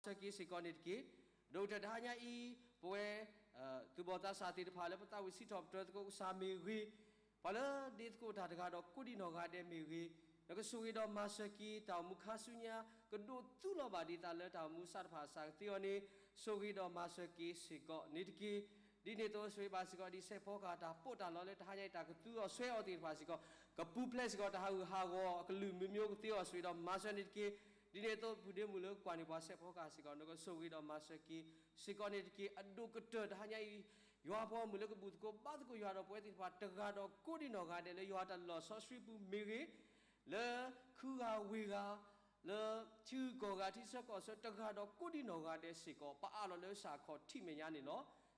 မၤစၢၤက့ၤစ့ၢ်ကီးန့ၣ်တက့ၢ်. ဒိၣ်ကတၢၢ်တဟါညါအံၤ ပဝဲ သူၣ်ဘီၣ်သးစၢ်သ့ၣ်တဖၣ်လၢပသးဝံၣ်စံးထီၣ်ပတြၢၤသကိးကစၢ်မ့ၢ်ဂ့ၤ, ပှၤလၢဒ့သကိးတၢ်တဂၤဒီးကိးဒံနီၢ်ဂၤဒဲးမ့ၢ်ဂ့ၤ, နကဆိၣ်ဂ့ၤဒီးမၤစၢၤက့ၤ တၢ်အိၣ်မူခါဆူညါ ကဒိးသူလီၤဘၣ်ဒ်သိးလၢတၢ်အိၣ်မူစးတဖၣ်အစှၤကသ့အီၤန့ၣ် ဆိၣ်ဂ့ၤဒီးမၤစၢၤက့ၤစ့ၢ်ကီးန့ၣ်တက့ၢ်. ဒ်န့ၣ်အသိး ဆိၣ်ဂ့ၤဘၣ်စ့ၢ်ကီးဒ်စဲးဖီကဟၣ်တၢ်ပီးတၢ်လီလၢတဟါညါအံၤ တၢ်ကသူအီၤဆွဲအီၤသ့ၣ်တဖၣ်စ့ၢ်ကီး ကပူၤဖျဲးစ့ၢ်ကီးတၢ်ဟးဂူာ်ဟးဂီၤအကလုာ်မ့ၢ်မ့ၢ်ကသ့အီၤ ဆိၣ်ဂ့ၤဒီးမၤစၢၤန့ၣ်တက့ၢ်. ဒ်န့ၣ်အသိး ပုၢ်ဒ့မုၣ်လၢကွၢ်န့ၢ်ပှၤစဲးဖီကဟၣ်စ့ၢ်ကီး နကဆိၣ်ဂ့ၤဒီးမၤစၢၤက့ၤစ့ၢ်ကီးန့ၣ်တက့ၢ်. အဒိၣ်ကတၢၢ်တဟါညါအံၤ ယွၤပှၤဂီၢ်မုၢ်လၢကဘူၣ်သကိးဘါသကိးယွၤဒီးပဝဲသ့ၣ်တဖၣ်တဂၤဒီးကိးဒံနီၢ်ဂၤဒဲး လၢယွၤတၢ်လီၤဆီဆှံပူၤမ့ၢ်ဂ့ၤ, လၢခုဂၤဝ့ၢ်ဂၤ, လၢထံဂုၤကီၢ်ဂၤ ထံဆၢကီၢ်ဆၢတဂၤဒီးကိးဒံနီၢ်ဂၤဒဲးစ့ၢ်ကီး ပအးလီၤလၢကစၢ်အခီၣ်ထံးမဲာ်ညါန့ၣ်လီၤ. က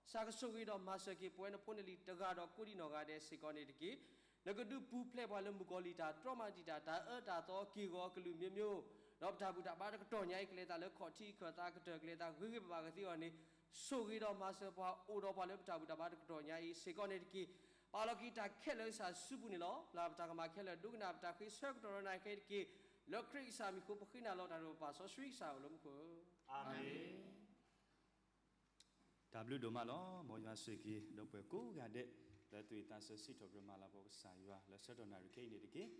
စၢ်ကဆိၣ်ဂ့ၤဒီးမၤစၢၤက့ၤ ပဝဲနဖိနလံၤတဂၤဒီးကိးဒံနီၢ်ဂၤဒဲးစ့ၢ်ကီးန့ၣ်တက့ၢ်. နကဒုးပူၤဖျဲးပှၤလၢမုၣ်ကီၤလံၢ်တၢ်တြီမၤတံာ်တာ် တၢ်အၢတၢ်သီက့ၢ်ဂီၤအကလုာ်မ့ၢ်မ့ၢ်, ဒီးပတၢ်ဘူၣ်တၢ်ဘါတကတီၢ်ညါအံၤ ကလဲၤသးလၢခီၣ်ထံးခၢၣ်သးကတၢၢ် ကလဲၤသးဂ့ၤဂ့ၤဘၣ်ဘၣ်ကသ့အီၤန့ၣ် ဆိၣ်ဂ့ၤဒီးမၤစၢၤပှၤ အိၣ်ဒီးပှၤလၢပတၢ်ဘူၣ်တၢ်ဘါတကတီၢ်ညါအံၤစ့ၢ်ကီးန့ၣ်တက့ၢ်. ပအးလီၤက့ၤတၢ်ခဲလၢာ်ကစၢ်စုပူၤန့ၣ်လီၤ. ပျၢ်ပတၢ်ကမၣ်ခဲလၢာ် ဒိကနၣ်ပတၢ်ဃ့ဆၢကတီၢ်ဒီးနၤခဲအံၤတက့ၢ်. လၢခရံာ်ကစၢ်မံၤအဃိ ပဃ့နၤလီၤတၢ်ဒိၣ်ပပၢ်စီဆှံကစၢ်အိၣ်လၢမူခိၣ်, အၤမ့ၣ်. တၢ်ဘျုးဒိၣ်မးလီၤ. မ်ယွၤဆိၣ်ဂ့ၤက့ၤ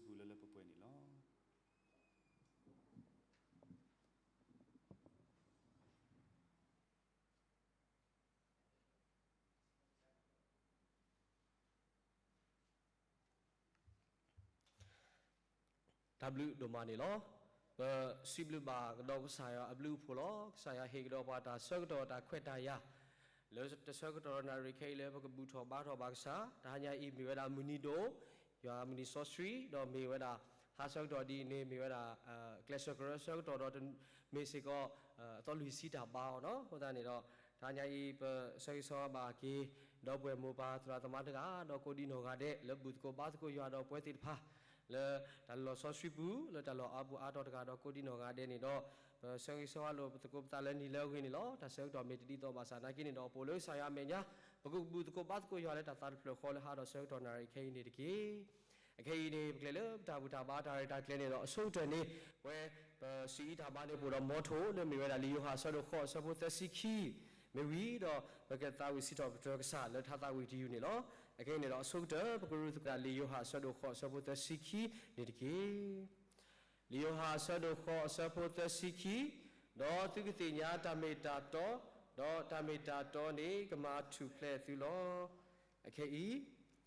ဒီပုၢ်ဝဲၢ်ကိးဂၤဒဲး လၢသူၣ်ဝံၣ်သးစၢၤစံးထီၣ်ပတြၢၤမၤလၤကပီၤကစၢ်ယွၤ လၢဆၢကတီၢ်နၣ်ရံၣ်ခဲအံၤန့ၣ်တက့ၢ်. ဖ့ၣ်လီၤက့ၤတၢ်ဆၢကတီၢ်လၢ ပှၤပၢၤလီၢ်ဆ့ၣ်နီၤ ပုၢ်ဒ့ခွါသရၣ်လၤဒိၣ်အစုပူၤလၢလၢပှဲၤပှဲၤန့ၣ်လီၤ. တၢ်ဘျုးဒိၣ်မးန့ၣ်လီၤ. ပစံးဘျုးဘၣ်ကဒီးကစၢ်ယွၤအဘျုးအဖှိၣ်လီၤ. ကစၢ်ယွၤဟ့ၣ်ကဒီးပှၤတၢ်ဆၢကတီၢ်တၢ်ခွဲးတၢ်ယာ် လၢတၢ်ဆၢကတီၢ်နၣ်ရံၣ်ခဲအံၤလၢပကဘူၣ်ထီၣ်ဘါထီၣ်ဘၣ်ကစၢ် တဟါညါအံၤမ့ၢ်ဝဲဒၣ်မုၢ်နံၤဒိၣ် ယွၤမုၢ်နံၤစီဆှံ ဒီးမ့ၢ်ဝဲဒၣ် ဟါဆၢကတီၢ်ဒ်အံၤန့ၣ် မ့ၢ်ဝဲဒၣ် ကျဲးစၢးကရၢဆၢကတီၢ်ဒီး မ့ၢ်စ့ၢ်ကီး အသီလွံၢ်ဆံတၢ်ဘါအီၤနီၤ. အဃိသတးန့ၣ်ဒီး တဟါညါအံၤ ပဆၢဂ့ၤဆၢဝါဘၣ်က့ၤ ဒီပုၢ်ဝဲၢ်မိၢ်ပၢ်သရၣ်သမါတဂၤ ဒီးကိးဒံနီၢ်ဂၤဒဲး လၢဘူၣ်သကိးဘါသကိးယွၤဒီးပဝဲသ့ၣ်တဖၣ် လၢတၢ်လီၤဆီဆှံပူၤ လၢတၢ်လီၢ်အါပူၤအါတီၤတဂၤဒီးကိးဒံနီၢ်ဂၤဒဲးန့ၣ်ဒီး ပဆၢဂ့ၤဆၢဝါလိာ်ပသကိးပသးလၢနံၤလၢအဂ့ၤန့ၣ်လီၤ. တၢ်ဆၢကတီၢ်မ့ၢ်တဒ်သိးဘၣ်ဆၣ်နာ်က့န့ၣ်ဒီး ပအိၣ်လၢကစၢ်ယွၤအမဲာ်ညါ ပကဘူၣ်သကိးဘါသကိးယွၤလၢတၢ်သးတဖျၢၣ်ဃီလၢဟါဒီးဆၢကတီၢ်နၣ်ရံၣ်ခဲအံၤန့ၣ်တက့ၢ်. အခဲအံၤန့ၣ် ပကလဲၤလၢပတၢ်ဘူၣ်တၢ်ဘါတၢ်ရဲၣ်တၢ်ကျဲၤန့ၣ်ဒီး အဆိကတၢၢ်န့ၣ် ပဝဲ ပစံးအံၤတၢ်ဘါန့ၣ် ပအိၣ်ဒီးမီထိၣ်လၢမ့ၢ်ဝဲဒၣ်လံာ်ယိၤဟၣ်အဆၢဒိၣ်ဃိးအဆၢဖိသၢဆံခံ မ့ၢ်ဝံၤဒီး ပကသးဝံၣ်စံးထီၣ်ပတြၢၤကစၢ်လၢထါသးဝံၣ်တယုၢ်န့ၣ်လီၤ. အခဲအံၤန့ၣ်ဒီးအဆိကတၢၢ် ပကရူၢ်သကိးလံာ်ယိၤဟၣ်အဆၢဒိၣ်ဃိးအဆၢဖိသၢဆံခံန့ၣ်တက့ၢ်. လံာ်ယိၤဟၣ်အဆၢဒိၣ်ဃိးအဆၢဖိသၢဆံခံ, ဒီးသုကသ့ၣ်ညါတၢ်မ့ၢ်တၢ်တီ, ဒီးတၢ်မ့ၢ်တၢ်တီန့ၣ် ကမၤထူၣ်ဖျဲးသုလီၤ. အခဲအံၤ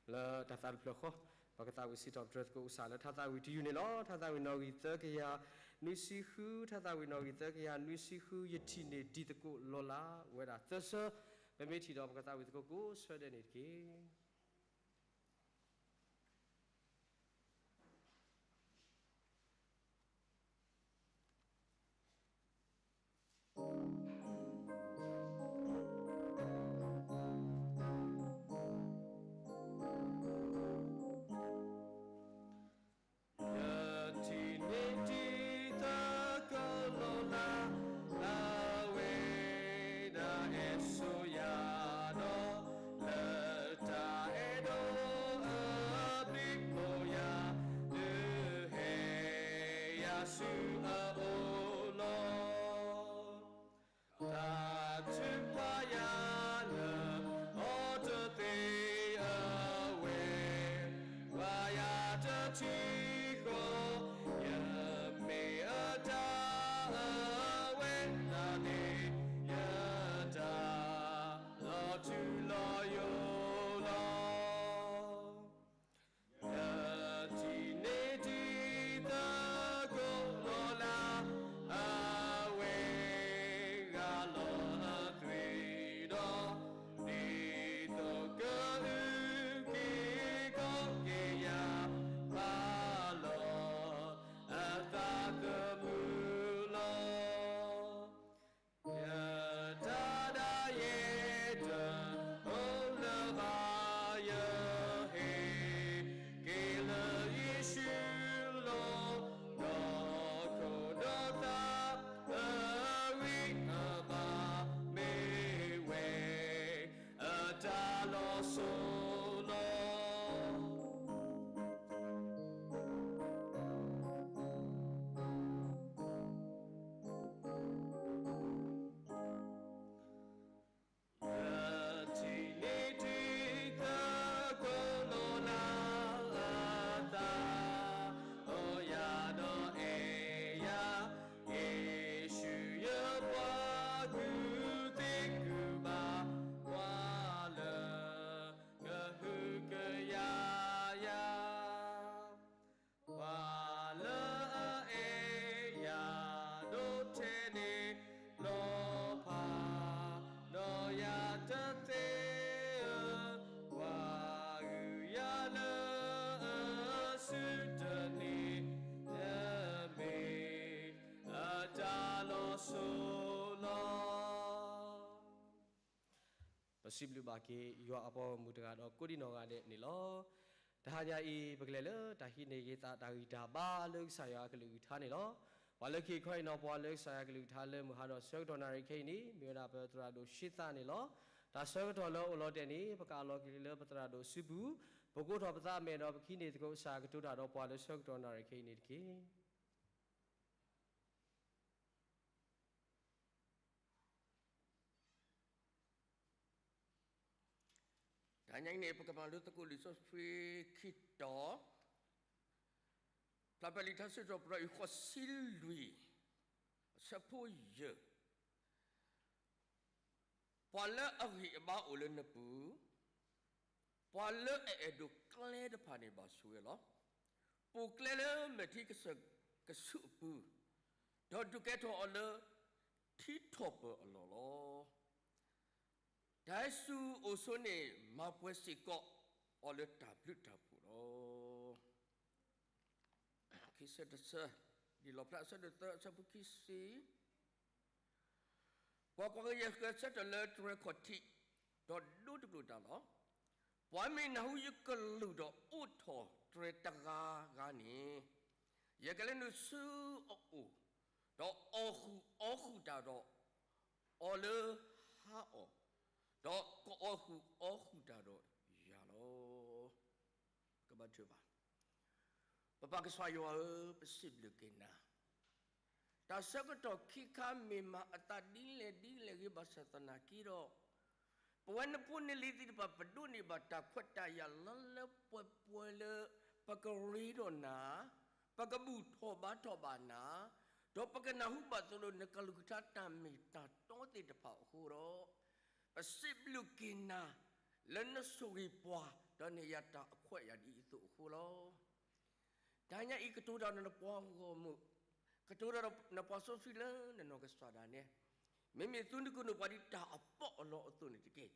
လၢတၢ်သးတဖျၢၣ်ဃီ ပကသးဝံၣ်စံးထီၣ်ပတြၢၤသကိးကစၢ်လၢထါသးဝံၣ်တယုၢ်န့ၣ်လီၤ. ထါသးဝံၣ်နီၣ်ဂံၢ်သၢကယၤနွံဆံဃု, ထါသးဝံၣ်နီၣ်ဂံၢ်သၢကယၤနွံဆံဃု, ယထံၣ်န့ၢ်တံၤသကိးလီၤလးဝဲဒၣ်သၢဆၢ, ပမ့ၢ်ထံၣ်ဒီးပကသးဝံၣ်သကိးကိးဆၢဒဲးန့ၣ်တက့ၢ်. ယထံၣ်န့ၢ်တံၤသကိးလီၤလး အဝဲဒၣ်အဲၣ်ဆိယၤဒီး လၢတၢ်အဲၣ်ဒိးအဘျုးအိၣ်ယၤ ဒုးဟဲယၤဆူအအိၣ်လီၤ. တၢ်ထုကဖၣ်ယၤလၢအီၤတသ့အဝဲ ပှၤယၤတထံၣ်ဃီ, ယမ့ၢ်အတၢ်အဝဲဒၣ်န့ၣ် ယတၢ်လီၤထူလီၤယိာ်လီၤ. ယထံၣ်န့ၢ်တံၤသကိးလီၤလး အဝဲဂၤလီၤအသွံၣ်ဒီး ဒ်သိးကအုၣ်က့ၤခီၣ်က့ၤယၤ ပာ်လီၤအသးသမူလီၤ. ယတၢ်ဒၣ်ယဲတအိၣ်လၢၤဘၣ် ယဟ့ၣ်က့ၤလၢယ့ၣ်ၡူးလီၤ. ဒီးခိၣ်ဒီးသးအဂံၢ်အဘါ မ့ၢ်ဝဲအတၢ်လီၤစိၤလီၤ. စံးဘျုးဘၣ်က့ၤယွၤအပှၤဂီၢ်မုၢ်တဂၤဒီးကိးဒံနီၢ်ဂၤဒဲးန့ၣ်လီၤ. တဟါညါအံၤ ပကလဲၤလၢတၢ်ဟံးန့ၢ်ယသးတၢ်ဂံၢ်တၢ်ဘါလၢကစၢ်ယွၤအကလုၢ်ကထါန့ၣ်လီၤ. ပှၤလၢခံခီအံၤနီၢ်ပှၤလၢကစၢ်ယွၤအကလုၢ်ကထါလၢမုၢ်ဟါဒီးဆၢကတီၢ်နၣ်ရံၣ်ခဲအံၤန့ၣ် မ့ၢ်ဝဲဒၣ်ပသရၣ်ဒိၣ်ရှ့သးန့ၣ်လီၤ. တၢ်ဆၢကတီၢ်လၢအိၣ်လီၤတဲာ်န့ၣ် ပကအးလီၤက့ၤလၢပသရၣ်ဒိၣ်စုပူၤ, ပကိးထီၣ်ပသးအမဲာ်ဒီးပကဟံးန့ၢ်သကိးကစၢ်အကတိၤတၢ်ဒီးပှၤလၢဆၢကတီၢ်နၣ်ရံၣ်ခဲအံၤန့ၣ်တက့ၢ်. တဟါညါအံၤန့ၣ် ပကမၤလိသကိးလံာ်စီဆှံခံတီၤ, ဖျါဖဲလံာ်ထါစံးထီၣ်ပတြၢၤအံၤ ဃိးဆံလွံၢ်, အဆၢဖိယဲၢ်, ပှၤလၢအဂံၢ်အဘါအိၣ်လၢနပူၤ, ပှၤလၢအအဲၣ်ဒိးကျဲတဖၣ်န့ၣ်ဘၣ်ဆိၣ်ဂ့ၤလီၤ. ပိာ်ကျဲလၢမဲာ်ထံကစၢၢ်ကဆူးအပူၤ, ဒီးဒုးကဲထီၣ်အီၤလၢထံထီၣ်ပၢၢ်အလီၢ်လီၤ. တၢ်ဟဲစူၤအိၣ်ဆိးန့ၣ် မၤပှဲၤစ့ၢ်ကီးအီၤလၢတၢ်ဘျုးတၢ်ဖှိၣ်လီၤ. ခံဆၢတဆၢ, ဒ်လီၣ်ဖျါအဆၢဒိၣ်သၢ အဆၢဖိခံဆံ, ကွၢ်ကွၢ်, ယကဆၢထၢၣ်လၢတြဲၤခီၣ်ထံး, ဒီးဒိတကျိာ်တၢ်လီၤ. ပှၤမ့ၢ်နၢ်ဟူယကလုၢ်ဒီးအိးထီၣ်တြဲၤတဂၤဂၤန့ၣ်, ယကလဲၤနုာ်ဆူအအိၣ်, ဒီးအီၣ်ဃုာ်အီဃုာ်တၢ်ဒီးအီၤလၢဟါအီၣ်, ဒီးကအီၣ်ဃုာ်အီဃုာ်တၢ်ဒီးယၤလီၤ. ကဘၣ်ထုကဖၣ်, ပပၢ်ကစၢ်ယွၤဧၢ, ပစံးဘျုးက့ၤနၤ တၢ်ဆၢကတီၢ်ခံခါမ့ၢ်မၤအသးဒ်လဲၣ်ဒ်လဲၣ်ဂ့ၤ ဘၣ်ဆၣ်သနာ်က့ဒီး, ပဝဲနဖိနလံၤသ့ၣ်တဖၣ် ပဒိးန့ၢ်ဘၣ်တၢ်ခွဲးတၢ်ယာ်လၢလၢပှဲၤပှဲၤလၢ ပကရ့ဒီးနၤ, ပကဘူၣ်ထီၣ်ဘါထီၣ်ဘၣ်နၤ, ဒီးပကနၢ်ဟူဘၣ်သိးဒီးနကလုၢ်ကထါတၢ်မ့ၢ်တၢ်တီသ့ၣ်တဖၣ်အဃိဒီး, ပစံးဘျုးက့ၤနၤ လၢနဆိၣ်ဂ့ၤပှၤ ဒီးနဟ့ၣ်ယၤတၢ်အခွဲးအယာ်ဒ်အံၤအသိးအဃိလီၤ. တဟါညါအံၤ ကတိၤတၢ်ဒီးနပှၤဂီၢ်မုၢ်, ကတိၤတၢ်ဒီးနပှၤစီဆှံလၢနနီၢ်ကစၢ်ဒၣ်နဲ, မ့မ့ၢ်သုနကနၢ်ပှၤဒ်တၢ်အပီးအလီအသိးန့ၣ်တက့ၢ်.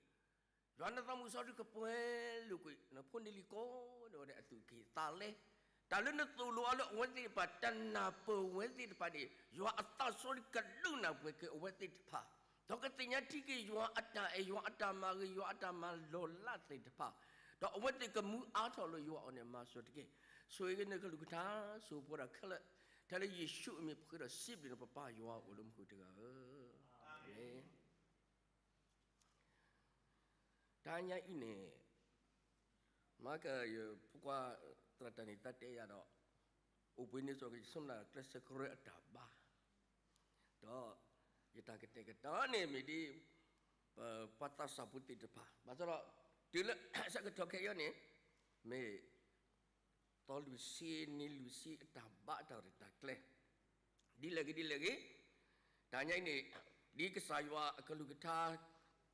ယွၤနသးမုၢ်စီဆှံကပှဲၤလိာ်ကွံာ် နဖိနလံၤကိးဒီးအသူၣ်ကံၢ်သးလဲ, တၢ်လၢနသိၣ်လိအီၤလၢအဝဲသ့ၣ်တဖၣ် တနၢ်ပၢၢ်ဝဲသ့ၣ်တဖၣ်န့ၣ် ယွၤအသးစီဆှံကဒုးနၢ်ပၢၢ်က့ၤအဝဲသ့ၣ်တဖၣ်, ဒီးကသ့ၣ်ညါထံက့ၤယွၤအတၢ်အဲၣ် ယွၤအတၢ်မၤဂ့ၤ ယွၤအတၢ်မၤလီၤလးသ့ၣ်တဖၣ်, ဒီးအဝဲသ့ၣ်ကမူအါထီၣ်လၢယွၤအအိၣ်န့ၣ် မၤစၢၤတက့ၢ်. ဆိၣ်ဂ့ၤနကလုၢ်ကထါ ဆိၣ်ဂ့ၤပှၤဒၣ်ခဲလၢာ်, ထဲလၢယ့ၣ်ၡူးအမံၤပဃ့ဒီးစံးဘျုးနပပၢ်ယွၤအိၣ်လၢမုၢ်တဂၤဧၢ, အၤမ့ၣ်. တဟါညါအံၤန့ၣ်, မ့ၢ်ကယဖိခွါ သရၣ်တၢ်န့ၣ် တၢ်တဲယၤဒီး, အိၣ်ဘှံးန့ၣ် စီၤကယဆိမနၤကျဲးစၢးကရၢအတၢ်ဘါ, ဒီးယတၢ်ကတဲာ်ကတီၤန့ၣ်မ့ၢ်ဒ် ပပှၤသးစၢ်ဖိသ့ၣ်တဖၣ် ဘၣ်ဆၣ်ဒီး တုၤလၢဆၢကတီၢ်ခဲအံၤန့ၣ်, မ့ၢ် သီလွံၢ်ဆံ နံၤလွံၢ်ဆံအတၢ်ဘါအတၢ်ရဲၣ်တၢ်ကျဲၤ, ဒ်လဲၣ်ဂ့ၤဒ်လဲၣ်ဂ့ၤ, တဟါညါအံၤန့ၣ်, ဒ်ကစၢ်ယွၤအကလုၢ်ကထါ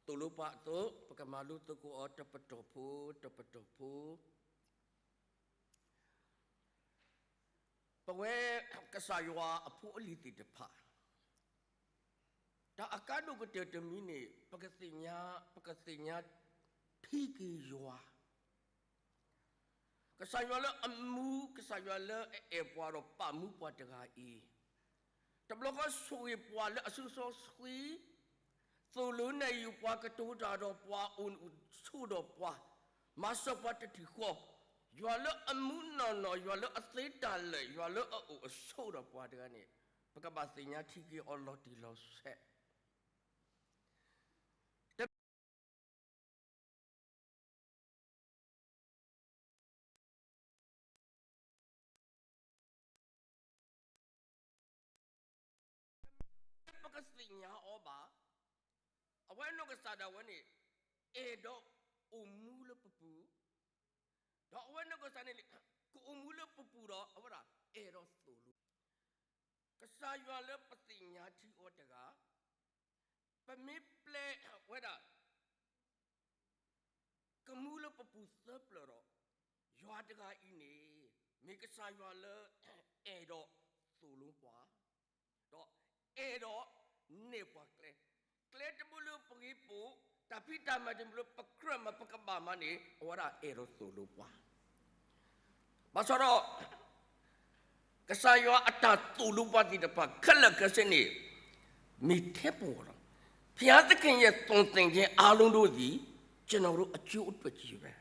သိၣ်လိပှၤအသိး ပကမၤလိသကိးအီၤတပတီၢ်ဖိ တပတီၢ်ဖိ ပဝဲကစၢ်ယွၤအဖိအလံၤသ့ၣ်တဖၣ်, တၢ်အကါဒိၣ်ကတၢၢ်တမံၤန့ၣ် ပကသ့ၣ်ညါ, ပကသ့ၣ်ညါထံက့ၤယွၤ, ကစၢ်ယွၤလၢအမူ, ကစၢ်ယွၤလၢအအဲၣ်ပှၤဒီးပာ်မူပှၤတဂၤအံၤ, တဘျီဃီဆိၣ်ဂ့ၤပှၤလၢအစုစီဆှံ, သိၣ်လိနဲၣ်ယုာ်ပှၤ ကတိၤတၢ်ဒီးပှၤ အိၣ်ဆိးဒီးပှၤ, မၤစၢၤပှၤတထံၣ်ဃီ, ယွၤလၢအမူနီၢ်နီၢ်, ယွၤလၢအသ့တၢ်လၢာ်, ယွၤလၢအအိၣ်အဆိးဒီးပှၤတဂၤန့ၣ်, ပကဘၣ်သ့ၣ်ညါထံက့ၤအီၤလီၤတံၢ်လီၤဆဲး ပကသ့ၣ်ညါအီၤဘၣ်, အဝဲနီၢ်ကစၢ်ဒၣ်ဝဲန့ၣ် အဲၣ်ဒိးအိၣ်မူလၢပပူၤ, ဒီးအဝဲနီၢ်ကစၢ်န့ၣ် ကအိၣ်မူလၢပပူၤဒီး အဝဲဒၣ်အဲၣ်ဒိးသိၣ်လိ ကစၢ်ယွၤလၢပသ့ၣ်ညါထံအီၤတဂၤ, ပမ့ၢ်ပျဲဝဲဒၣ် ကမူလၢပပူၤသၢပျၢၢ်ဒီး, ယွၤတဂၤအံၤန့ၣ် မ့ၢ်ကစၢ်ယွၤလၢအဲၣ်ဒိးသိၣ်လိပှၤ, ဒီးအဲၣ်ဒိးနဲၣ်ပှၤကျဲ, ကျဲတဘိလၢပဂ့ၤပိာ်, တၢ်ဖံးတၢ်မၤတမံၤလၢပကြၢးမၤ ပကဘၣ်မၤန့ၣ် အဝဲဒၣ်အဲၣ်ဒိးသိၣ်လိပှၤ ဘၣ်ဆၣ်ဒီး ကစၢ်ယွၤအတၢ်သိၣ်လိပှၤသ့ၣ်တဖၣ်ခဲလၢာ်ခဲဆ့န့ၣ် မ့ၢ်ထဲပဂီၢ်လီၤ. ဘုရားသခင်ရဲ့သွန်သင်ခြင်းအားလုံးတို့သည် ကျွန်တော်တို့အကျိုးအတွက်ကြီးပဲ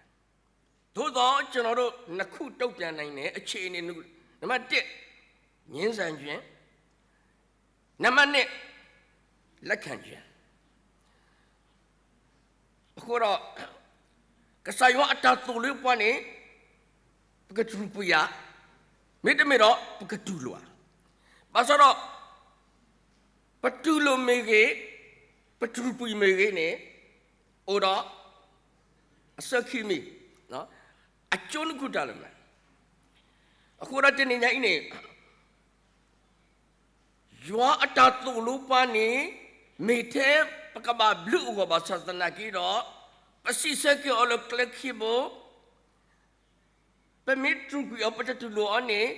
။ သို့သော်ကျွန်တော်တို့နှစ်ခုတုံ့ပြန်နိုင်တဲ့အခြေအနေနှစ်ခု၊ နံပါတ်တစ်၊ ငြင်းဆန်ခြင်း၊ နံပါတ်နှစ်၊ လက်ခံခြင်း။ အဃိဒီး ကစၢ်ယွၤအတၢ်သိၣ်လိပှၤန့ၣ် ပကတြူးပှဲၤဧါ, မ့တမ့ၢ်ဒီး ပကတူၢ်လိာ်ဧါ. ဘၣ်ဆၣ်ဒီး ပတူၢ်လိာ်မ့ၢ်ဂ့ၤ, ပတြူးပှဲၤမ့ၢ်ဂ့ၤန့ၣ် အိၣ်ဒီး အစၢခံမံၤ, အကျိုးနှစ်ခုတၢ်လၢၤမး. အဃိဒီးတနံၤညါအံၤန့ၣ် ယွၤအတၢ်သိၣ်လိပှၤန့ၣ် မ့ၢ်ထဲပကဘၣ်ဘျုးအဂီၢ်ဘၣ်ဆၣ်သနာ်က့ဒီး ပစံးဆၢက့ၤအီၤလၢကျဲခံဘိ, ပမ့ၢ်တြူးကွံာ်အီၤ ပတတူၢ်လိာ်အီၤန့ၣ်,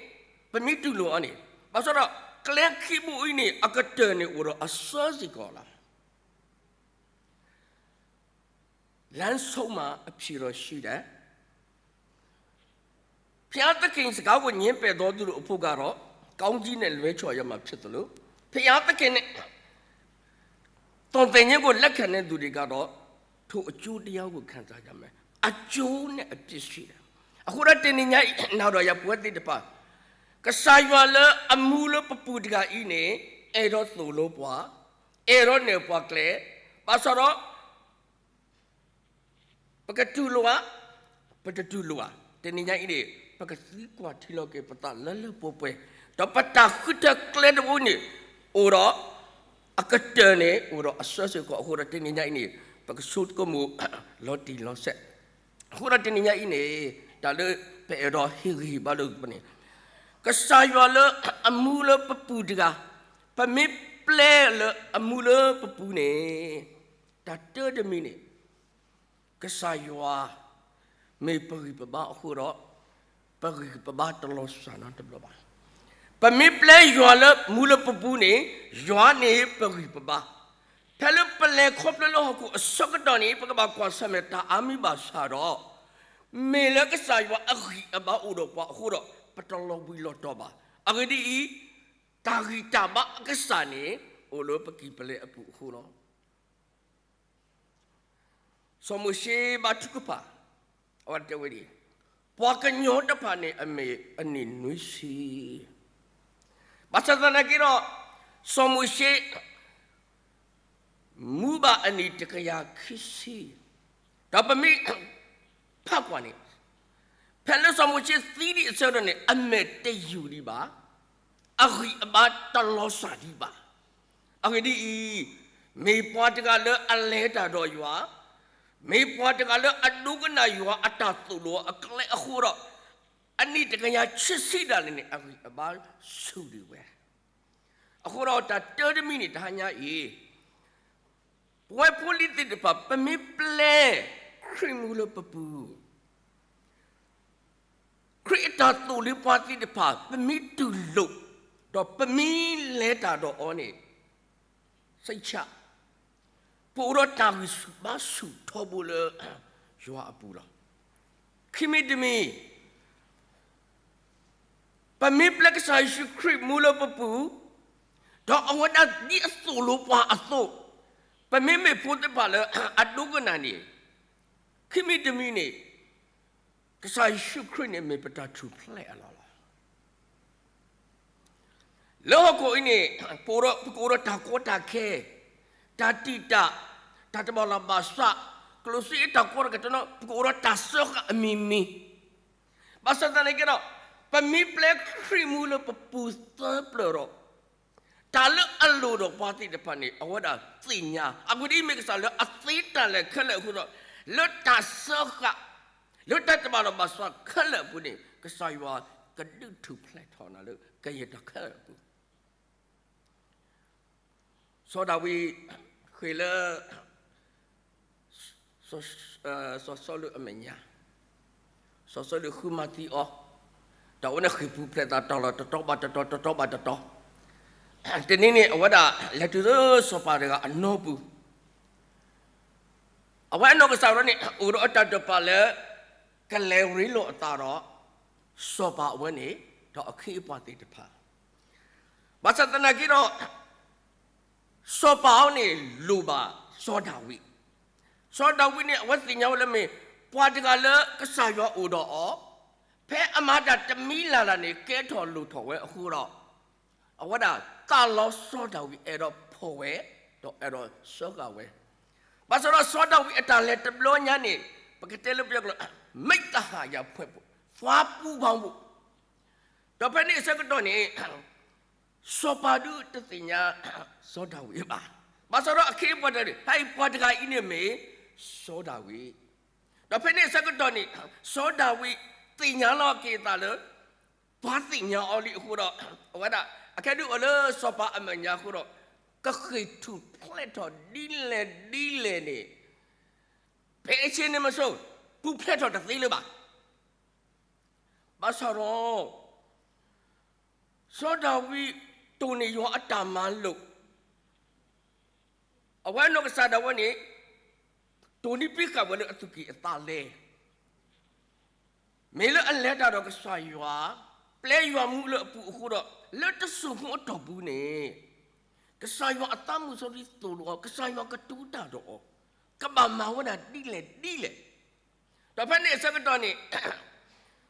ပမ့ၢ်တူၢ်လိာ်အီၤန့ၣ်, ဘၣ်ဆၣ်ဒီး ကျဲခံဘိအံၤန့ၣ် အကတၢၢ်န့ၣ်အိၣ်ဒီးအစၢစ့ၢ်ကီးလီၤ. လမ်းဆုံးမှာ အဖြေတော့ရှိတယ်. ဘုရားသခင် စကားကို ငြင်းပယ်သောသူတို့အဖို့ကတော့ ကောင်းကြီးနဲ့ လွဲချော်ရမှာ ဖြစ်သလို ဘုရားသခင်နဲ့ သွန်သင်ခြင်းကို လက်ခံတဲ့သူတွေကတော့ ထိုအကျိုးတရားကို ခံစားရမယ်. အကျိုးနဲ့အပြစ်ရှိတယ်. အဃိဒီးတနံၤညါအံၤ နာ်ဒီးယၤပဝဲသ့ၣ်တဖၣ်, ကစၢ်ယွၤလၢအမူလၢပပူၤတဂၤအံၤန့ၣ် အဲၣ်ဒိးသိၣ်လိပှၤ, အဲၣ်ဒိးနဲၣ်ပှၤကျဲ, ဘၣ်ဆၣ်ဒီး ပကတူၢ်လိာ်ဧါ, ပတတူၢ်လိာ်ဧါ, တနံၤညါအံၤန့ၣ် ပကသံကွၢ်ထံလီၤက့ၤပသးလၢလၢပှဲၤပှဲၤ, ဒီးပတၢ်ဃုထၢကျဲတဘိန့ၣ် အိၣ်ဒီး အကတၢၢ်န့ၣ် အိၣ်ဒီးအစၢစ့ၢ်ကီး. အဃိဒီးတနံၤညါအံၤန့ၣ် ပကဆိကမိၣ်လီၤတံၢ်လီၤဆဲး. အဃိဒီးတနံၤညါအံၤန့ၣ် တၢ်လၢပအဲၣ်ဒိးဟ့ၣ်ဂံၢ်ဟ့ၣ်ဘါလိာ်သပန့ၣ် ကစၢ်ယွၤလၢအမူလၢပပူၤတဂၤ, ပမ့ၢ်ပျဲလၢအမူလၢပပူၤန့ၣ် တၢ်တၢတမံၤန့ၣ် ကစၢ်ယွၤ မ့ၢ်ပဂံၢ်ပဘါအဃိဒီး ပဂံၢ်ပဘါတလီၤစှၤနီတဘျီဘၣ်. ပမ့ၢ်ပျဲယွၤလၢမူလၢပပူၤန့ၣ် ယွၤန့ၣ်ပဂံၢ်ပဘါ. ဖဲလၢပလဲၤခီဖျိလၢဟီၣ်ခိၣ်အဆၢကတီၢ်န့ၣ် ပကဘၣ်ကွၢ်ဆၢၣ်မဲာ်တၢ်အါမံၤဘၣ်ဆၣ်ဒီး မ့ၢ်လၢကစၢ်ယွၤအဂံၢ်အဘါအိၣ်ဒီးပှၤအဃိဒီး ပတလီၤဘှံးလီၤတီၤဘၣ်. အဂ့ၢ်ဒ်အံၤ, တၢ်ဂံၢ်တၢ်ဘါအကစၢ်န့ၣ် အိၣ်လၢပကံၢ်ပလဲအပူၤအဃိလီၤ. စီၤမိၤၡ့ဘါထုကဖၣ်, အဝဲတဲဝဲဒ်အံၤ, ပှၤကညီတဖၣ်န့ၣ် အမ့ၢ်အနံၣ်နွံဆံ, ဘၣ်ဆၣ်သနာ်က့ဒီး စီၤမိၤၡ့ မူဘၣ်အနံၣ်တကယၤခံဆံ, ဒီးပမ့ၢ်ဖးကွၢ်န့ၣ် ဖဲလၢစီၤမိၤၡ့သံဒံးအဆၢကတီၢ်န့ၣ် အမဲာ်တယုၢ်ဒံးဘၣ်, အဂံၢ်အဘါတလီၤစှၤဒံးဘၣ်. အဂ့ၢ်ဒ်အံၤ, မ့ၢ်ပှၤတဂၤလၢအလဲၤတၢ်ဒီးယွၤ, မ့ၢ်ပှၤတဂၤလၢအဒိကနၣ်ယွၤအတၢ်သိၣ်လိအကျဲအဃိဒီး အနံၣ်တကယၤခံဆံဒၣ်လဲာ်န့ၣ် အဂံၢ်အဘါဆူၣ်ဒံးဝဲ. အဃိဒီးတၢ်တၢတမံၤန့ၣ် တဟါညါအံၤ ပဝဲဖိလံၤသ့ၣ်တဖၣ် ပမ့ၢ်ပျဲခရံာ်မူလၢပပူၤ, ခရံာ်အတၢ်သိၣ်လိပှၤသ့ၣ်တဖၣ် ပမ့ၢ်တူၢ်လိာ်, ဒီးပမ့ၢ်လဲၤတၢ်ဒီးအီၤန့ၣ် စိတ်ချ, ပအိၣ်ဒီးတၢ်ဂံၢ်ဆူၣ်ဘါဆူၣ်ထီဘိလၢ ယွၤအပူၤလီၤ. ခံမံၤတမံၤ, ပမ့ၢ်ပျဲကစၢ်ယ့ၣ်ၡူးခရံာ်မူလၢပပူၤ, ဒီးအဝဲဒၣ်ဒ်အသိၣ်လိပှၤအသိး, ပမ့ၢ်မ့ၢ်ဖိသ့ၣ်တဖၣ်လၢအဒိကနၣ်န့ၣ်, ခံမံၤတမံၤန့ၣ် ကစၢ်ယ့ၣ်ၡူးခရံာ်န့ၣ်မ့ၢ်ပတၢ်ထူၣ်ဖျဲးအလီၢ်လီၤ. လၢဟီၣ်ခိၣ်အံၤန့ၣ် ပအိၣ်ဒီး ပကအိၣ်ဒီးတၢ်ကီတၢ်ခဲ, တၢ်တံာ်တာ်, တၢ်တဘၣ်လီၢ်ဘၣ်စး, ကျိၣ်စ့အတၢ်ကီတၢ်ခဲတနီၤ, ပကအိၣ်ဒီးတၢ်စၢဃာ်အမံၤမံၤ, ဘၣ်ဆၣ်သနာ်က့ဒီး ပမ့ၢ်ပျဲခရံာ်မူလၢပပူၤသၢပျၢၢ်ဒီး တၢ်လၢအလိၣ်ဒီးပှၤသ့ၣ်တဖၣ်န့ၣ် အဝဲဒၣ်သ့ၣ်ညါ, အဂ့ၢ်ဒ်အံၤ မ့ၢ်ကစၢ်လၢအသ့တၢ်လဲၤခဲလၢာ်အဃိဒီး လၢတၢ်စၢဃာ်, လၢတၢ်တဘၣ်လီၢ်ဘၣ်စးခဲလၢာ်အပူၤန့ၣ် ကစၢ်ယွၤကဒုးထူၣ်ဖျဲးထီၣ်နၤလၢကယဲၢ်တၢ်ခဲလၢာ်အပူၤ. စီၤဒၤဝံး ဃ့ၢ်လၢ စီၤစီလူးအမဲာ်ညါ, စီၤစီလူးဃုမၤသံအီၤ, ဒီးအဝဲန့ၣ်ဃ့ၢ်ပူၤဖျဲးသးတတီၤလီၤ, တတီၤဘၣ်တတီၤ, တတီၤဘၣ်တတီၤ, တနံၤန့ၣ် အဝဲဒၣ်လဲၤတုၤလၢစီၤပၤတဂၤအနီၢ်ပူၤ, အဝဲအနီၢ်ကစၢ်ဒၣ်န့ၣ် အိၣ်ဒီးအတၢ်တိာ်ပာ်လၢ ကလဲၤရ့လိာ်အသးဒီး စီၤပၤအဝဲန့ၣ် ဒီးအခ့အပှၤသ့ၣ်တဖၣ်, ဘၣ်ဆၣ်သနာ်က့ဒီး စီၤပၤအဝဲန့ၣ်လိၣ်ဘၣ်စီၤဒၤဝံး, စီၤဒၤဝံးန့ၣ် အဝဲသ့ၣ်ညါဝဲလၢမ့ၢ် ပှၤတဂၤလၢကစၢ်ယွၤအိၣ်ဒီးအီၤ, ဖဲအမၤတၢ်တမံၤလၢ်လၢ်န့ၣ် ကဲထီၣ်လိၣ်ထီၣ်ဝဲအဃိဒီး, အဝဲဒၣ်သးလီစီၤဒၤဝံး အဲၣ်ဒိးဖီၣ်ဝဲ, ဒီးအဲၣ်ဒိးစၢဃာ်ဝဲ, ဘၣ်ဆၣ်ဒီးစီၤဒၤဝံးအတၢ်လဲၤတဘျီညါန့ၣ် ပကတဲလၢပယီၤကျိာ် မိတ်သဟာယအဖွဲ့, သွားပူးပေါင်းဖို့, ဒီးဖဲန့ၣ်အဆၢကတီၢ်န့ၣ် စီၤပၤဒုးတသ့ၣ်ညါ စီၤဒၤဝံးဘၣ်. ဘၣ်ဆၣ်ဒီးအခ့အပှၤတဂၤန့ၣ် ဟဲအံၤပှၤတဂၤအံၤန့ၣ်မ့ၢ် စီၤဒၤဝံး, ဒီးဖဲန့ၣ်အဆၢကတီၢ်န့ၣ် စီၤဒၤဝံးသ့ၣ်ညါလီၤက့ၤအသးလၢ ပှၤသ့ၣ်ညါအီၤလံအဃိဒီး အဝဲဒၣ် အခဲဒုးအိၣ်လၢစီၤပၤအမဲာ်ညါအဃိဒီး ကဃ့ၢ်ထူၣ်ဖျဲးထီၣ်ဒ်လဲၣ်ဒ်လဲၣ်န့ၣ် ဖဲအဆ့န့ၣ်မ့ၢ်စိ ပူၤဖျဲးထီၣ်တသ့လၢၤဘၣ်. ဘၣ်ဆၣ်ဒီး စီၤဒၤဝံးတိၢ်န့ၢ်ယွၤအတၢ်မၤလိာ်, အဝဲအနီၢ်ကစၢ်ဒၣ်ဝဲန့ၣ် တိၢ်နီၣ်ပံးဃာ်ဝဲလၢအသူၣ်ကံၢ်အသးလဲ, မ့ၢ်လၢအလဲၤတၢ်ဒီးကစၢ်ယွၤ, ပျဲယွၤမူလၢအပူၤအဃိဒီး လၢတစိၢ်ဖိအတီၢ်ပူၤန့ၣ် ကစၢ်ယွၤအသးမုၢ်စီဆှံသိၣ်လိအီၤ, ကစၢ်ယွၤကတိၤတၢ်ဒီးအီၤ, ကဘၣ်မၤဝဲဒၣ်ဒ်လဲၣ်ဒ်လဲၣ်. ဒီးဖဲန့ၣ်အဆၢကတီၢ်န့ၣ်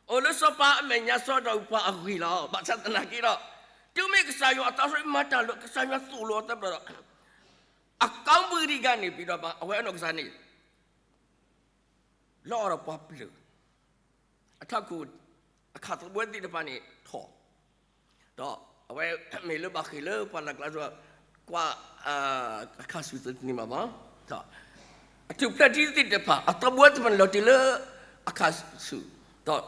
အိၣ်လၢစီၤပၤအမဲာ်ညါ စီၤဒၤဝံးပှၤအဂ့ၢ်လီၤ. ဘၣ်ဆၣ်သနာ်က့ဒီး တုၤမ့ၢ်ကစၢ်ယွၤအသးစီဆှံမၤတၢ်လိာ် ကစၢ်ယွၤသိၣ်လိအီၤသတးဒီး အကီၢ်ပူၤတံၢ်ဂၤန့ၣ် ပဒီးအဝဲအနီၢ်ကစၢ်န့ၣ် လီၤအီၤဒီးပှၤပျုၢ် အထးခိၣ် အခးသဘှဲသ့ၣ်တဖၣ်န့ၣ်ထီၣ်, ဒီးအဝဲမ့ၢ်လၢဘၣ်ဃ့ၢ်လၢပှၤလၢ်ကျါ ကွၢ် အခးဆူၣ်သန့ၤမးမး, အထူၣ်ဖျဲးထံသ့ၣ်တဖၣ် အသဘှဲသ့ၣ်တဖၣ်န့ၣ်လီၤတ့ၢ်လၢအခးဆူၣ်, ဒီး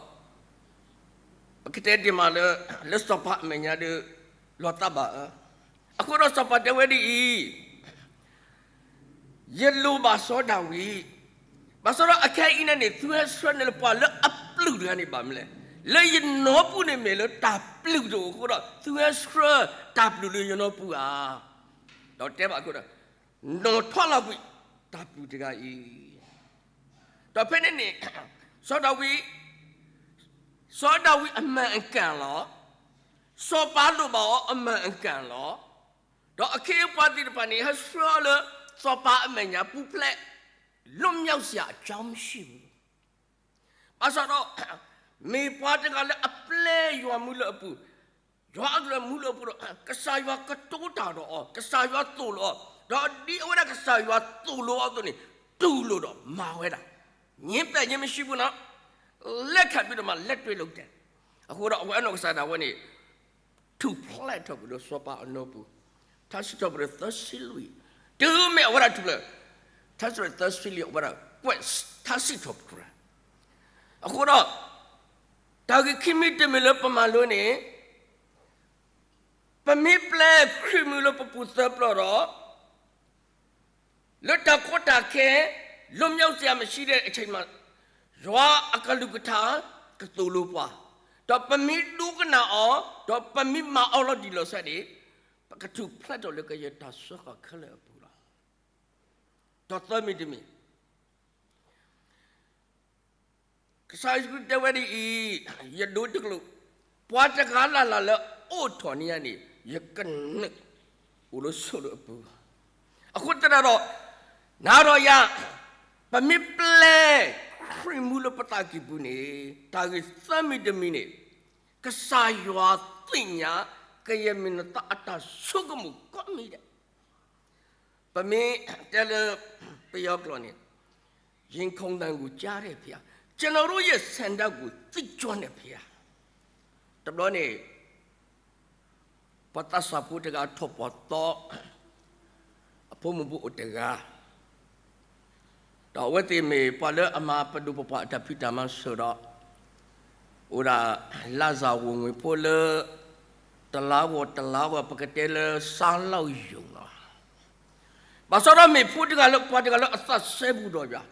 ပကတဲဒ်မးလၢ လၢစီၤပၤအမဲာ်ညါဒီး လီၤသးဘၣ်အၢ, အဃိဒီးစီၤပၤတဲဝဲဒ်အံၤ, ယလိၣ်ဘၣ်စီၤဒၤဝံး, ဘၣ်ဆၣ်ဒီးအခဲအံၤန့ၣ်န့ၣ် သုဟဲဆှၢန့ၢ်လၢပှၤလၢအပျုၢ်တဂၤန့ၣ်ဘၣ်မနုၤလဲၣ်, လၢယနီၢ်ပူၤန့ၣ်မ့ၢ်လၢတၢ်ပျုၢ်တအိၣ်အဃိဒီး သုဟဲဆှၢတၢ်ပျုၢ်လၢယနီၢ်ပူၤဧါ, ဒီးတဲဘၣ်အဃိဒီး နီၣ်ထီၣ်လီၤကွံာ်တၢ်ပျုၢ်တဂၤအံၤ, ဒီးဖဲန့ၣ်န့ၣ် စီၤဒၤဝံး စီၤဒၤဝံးအမှန်အကန်လီၤ. စီၤပၤလိၣ်ဘၣ်အီၤအမှန်အကန်လီၤ. ဒီးအခ့အပှၤသ့ၣ်တဖၣ်န့ၣ် ဟဲဆှၢအီၤလၢ စီၤပၤအမဲာ်ညါပူၤဖျဲး လွတ်မြောက်စရာအကြောင်းမရှိဘူး. ဘၣ်ဆၣ်ဒီး မ့ၢ်ပှၤတဂၤလၢအပျဲယွၤမူလၢအပူၤ, ယွၤအကလုၢ်မူလၢအပူၤဒီး ကစၢ်ယွၤကတိၤတၢ်ဒီးအီၤ, ကစၢ်ယွၤသိၣ်လိအီၤ, ဒီးဒ်အဝဲဒၣ်ကစၢ်ယွၤသိၣ်လိအီၤအသိးန့ၣ် တူၢ်လိာ်ဒီးမၤဝဲဒၣ် ငြင်းပယ်ခြင်းမရှိဘူးနော်, လက်ခံပြီးတော့မှ လက်တွေ့လုပ်တယ်. အဃိဒီးအဝဲအနီၢ်ကစၢ်ဒၣ်ဝဲန့ၣ် ထူၣ်ဖျဲးထီၣ်ကွံာ်လၢစီၤပၤအနီၢ်ပူၤ, ထါစံးထီၣ်ပတြၢၤသၢဆံလွံၢ်, တုၤမ့ၢ်အဝဲဒၣ်ထူၣ်ဖျဲး, ထါစံးထီၣ်ပတြၢၤသၢဆံလွံၢ် အဝဲဒၣ်ကွဲးထါစံးထီၣ်ပတြၢၤ, အဃိဒီး တၢ်ဂ့ၢ်ခံမံၤတမံၤလၢပမၤလိန့ၣ် ပမ့ၢ်ပျဲခရံာ်မူလၢပပူၤသၢပျီဒီး လၢတၢ်ကီတၢ်ခဲ လွတ်မြောက်စရာမရှိတဲ့အချိန်မှာ ယွၤအကလုၢ်ကထါ ကသိၣ်လိပှၤ, ဒီးပမ့ၢ်ဒိကနၣ်အီၤ, ဒီးပမ့ၢ်မၤအီၤလီၤတံၢ်လီၤဆဲးန့ၣ် ပကထူၣ်ဖျဲးထီၣ်လၢကယဲၢ်တၢ်စၢဃာ်ခဲလၢာ်အပူၤလီၤ. ဒီးသၢမံၤတမံၤ ကစၢ်ယ့ၣ်ၡူးခရံာ်တဲဝဲဒ်အံၤ, ယဒိတကလုာ်, ပှၤတဂၤလၢ်လၢ်လၢအိးထီၣ်န့ၢ်ယၤန့ၣ် ယကနၢၤအိၣ်လၢဆိးလၢအပူၤ, အဃိသတးဒီး နၤဒီးယၤ ပမ့ၢ်ပျဲခရံာ်မူလၢပသးကံၢ်ပူၤန့ၣ် တၢ်ဂ့ၢ်သၢမံၤတမံၤန့ၣ် ကစၢ်ယွၤသ့ၣ်ညါ ကယဲၢ်မံၤနသးအတၢ်ဆိကမိၣ်ကိးမံၤဒဲး ပမ့ၢ်တဲလၢ ပယီၤကျိာ်န့ၣ် ယိင်ခုန်တန်ကူကၠါတဲ့ဖျား, ကျွန်တော်တို့ရဲ့ဆန္ဒကိုသိကြောင်းနဲ့ဖျား, တဘျီန့ၣ် ပှၤသးစၢ်ဖိတဂၤထီၣ်ပှၤသီ အဖိမုၣ်ဖိအိၣ်တဂၤ ဒီးအဝဲသ့ၣ်မ့ၢ်ပှၤလၢအမၤပဒိၣ်ပပှၢ်အတၢ်ဖံးတၢ်မၤစၢၤဒီး အိၣ်ဒၣ်လါစၢ်ဝိၢ်ငွေဖိလၢ တလါဂီၢ်တလါဂီၢ် ပကတဲလၢစါလီၢ်ယိာ်လီၤ. ဘၣ်ဆၣ်ဒီးမ့ၢ်ဖိတဂၤလၢ ပှၤတဂၤလၢအသးစဲဘူးဒီးယွၤ,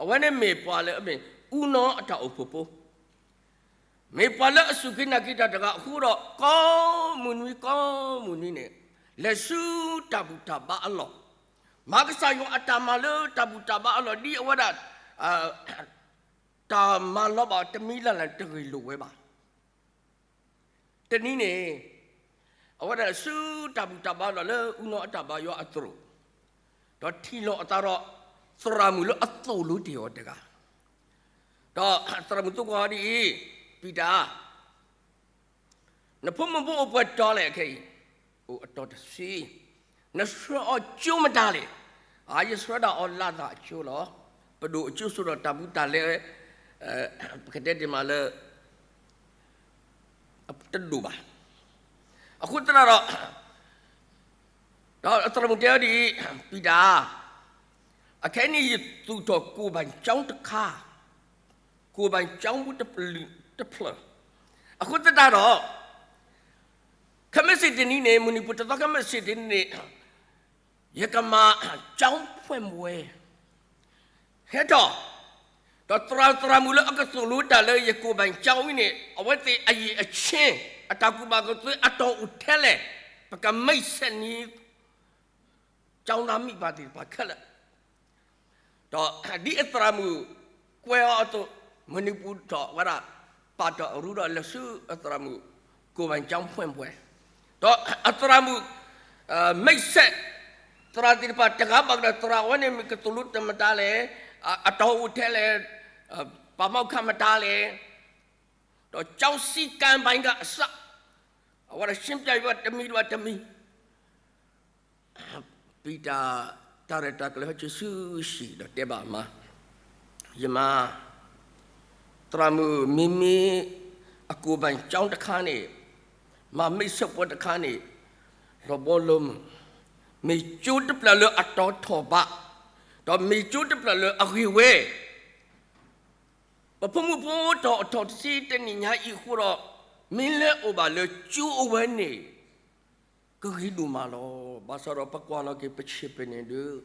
အဝဲန့ၣ်မ့ၢ်ပှၤလၢအမ့ၢ် ဦးနီၢ်အတၢ်အိၣ်ဖှိၣ်ဖိ မ့ၢ်ပှၤလၢအစူၢ်က့ၤနာ်က့ၤတၢ်တဂၤအဃိဒီး ကိးမုၢ်နွံကိးမုၢ်နွံန့ၣ် လဲၤဆူတၢ်ဘူၣ်တၢ်ဘါအလီၢ်, မၤကစၢ်ယွၤအတၢ်မၤလၢတၢ်ဘူၣ်တၢ်ဘါအလီၢ် ဒ်အဝဲဒၣ် တၢ်မၤလီၤဘၣ်တမံၤလၢ်လၢ်တဂ့ၤလိာ်ဝဲဘၣ်. တနံၤန့ၣ် အဝဲဒၣ်ဆူတၢ်ဘူၣ်တၢ်ဘါလီၢ်လၢ ဦးနီၢ်အတၢ်ဘါယွၤအသရိာ်, ဒီးထံၣ်လိာ်အသးဒီး သရၣ်မုၣ်လၢအသိၣ်လိတ့ၢ်အီၤတဂၤ, ဒီးသရၣ်မုၣ်သံကွၢ်အီၤဒ်အံၤ, ပံၤတၢ်, နဖိမုၣ်ဖိအိၣ်ပှဲၤတီၤလဲၣ်ခဲအံၤ, အိၣ်အတီၤတဆံ, နဆှၢအီၤကၠိမတၤလဲၣ်. အါ ယဆှၢဒၣ်အီၤလၢ်သၣ်အကၠိလီၤ. ပဒိၣ်အကၠိဆိဒီးတၢ်ဘူးတၢ်လဲ, ပကတဲတ့ၢ်မးလၢ တဒိၣ်ဘၣ်. အဃိသတးဒီး, ဒီးသရၣ်မုၣ်တဲအီၤဒ်အံၤ, ပံၤတၢ်, အခဲအံၤန့ၣ်ယသူၣ်ထီၣ်ကိၣ်ဘၣ်ကၠီတခါ, ကိၣ်ဘၣ်ကၠီဖိတဖျၢၣ်, အဃိသတးဒီး, ခဲမုၢ်ဆ့ၣ်တနံၤန့ၣ် မုၢ်နံၤပူၤတသီခဲမုၢ်ဆ့ၣ်တနံၤန့ၣ် ယကမၤကၠီဖှဲၣ်မွဲ ဟဲထီၣ်, ဒီးသရၣ်သရၣ်မုၣ်လၢအကသိၣ်လိတၢ်လၢယကိၣ်ဘၣ်ကၠီအံၤန့ၣ် အဝဲသ့ၣ်အယံာ်အဆ့ အတၢ်ကူၣ်ဘၣ်ကူၣ်သ့အတီၢ်အိၣ်ထဲလဲၣ်, ပကမိတ်ဆက်န့ၣ် ကၠီသးမံဘၣ်သ့ၣ်တဖၣ်ခဲလၢာ် ဒီးဒ်အသရၣ်မုၣ်ကွဲးအီၤအသိး, မုၢ်နံၤပူၤထီၣ်ဝဲဒၣ်, ပာ်တၢ်အရူဒီးလဲၤဆူအသရၣ်မုၣ်ကိၣ်ဘၣ်ကၠီဖှဲၣ်မွဲ, ဒီးအသရၣ်မုၣ်မိတ်ဆက် သရၣ်သ့ၣ်တဖၣ်တဂၤဘၣ်ကဒီး သရၣ်ဝဲန့ၣ်မ့ၢ်ကသိၣ်လိတၢ်မတၤလဲၣ်, အတီၢ်အိၣ်ထဲလဲၣ်, ပှၤမၤခါမတၤလဲၣ်, ဒီးကၠီစံးကၢဘၣ်ကအစၢ်, အဝဲဒၣ်ရှင်းပြဝဲတမံၤဒီးတမံၤ ပံၤတၢ် တၢ်ရဲၣ်တၢ်ကျဲၤဟဲက့ၤဆူဟံၣ်ဒီးတဲဘၣ်အမါ, ယမါ, သရၣ်မုၣ်မ့မ့ၢ်အကိၣ်ဘၣ်ကၠီတခါန့ၣ်, မၤမိတ်ဆက်ပွဲတခါန့ၣ်, လီၤဘီလီၤမုၢ်, မ့ၢ်ကၠိတဖျၢၣ်လၢအတီထီၣ်ဘး, ဒီးမ့ၢ်ကၠိတဖျၢၣ်လၢအဂ့ၤဝဲ ပဖိမုၣ်ဖိတီၤအထီၣ်တဆံတနံၣ်ညါအံၤအဃိဒီး, မ့ၢ်လဲၤအိၣ်ဘၣ်လၢကၠိအဝဲန့ၣ် ကဂ့ၤဒိၣ်မးလီၤ. ဘၣ်ဆၣ်ဒီးပကွၢ်လီၤက့ၤပဆ့ၣ်ပနံၣ်ဒုး,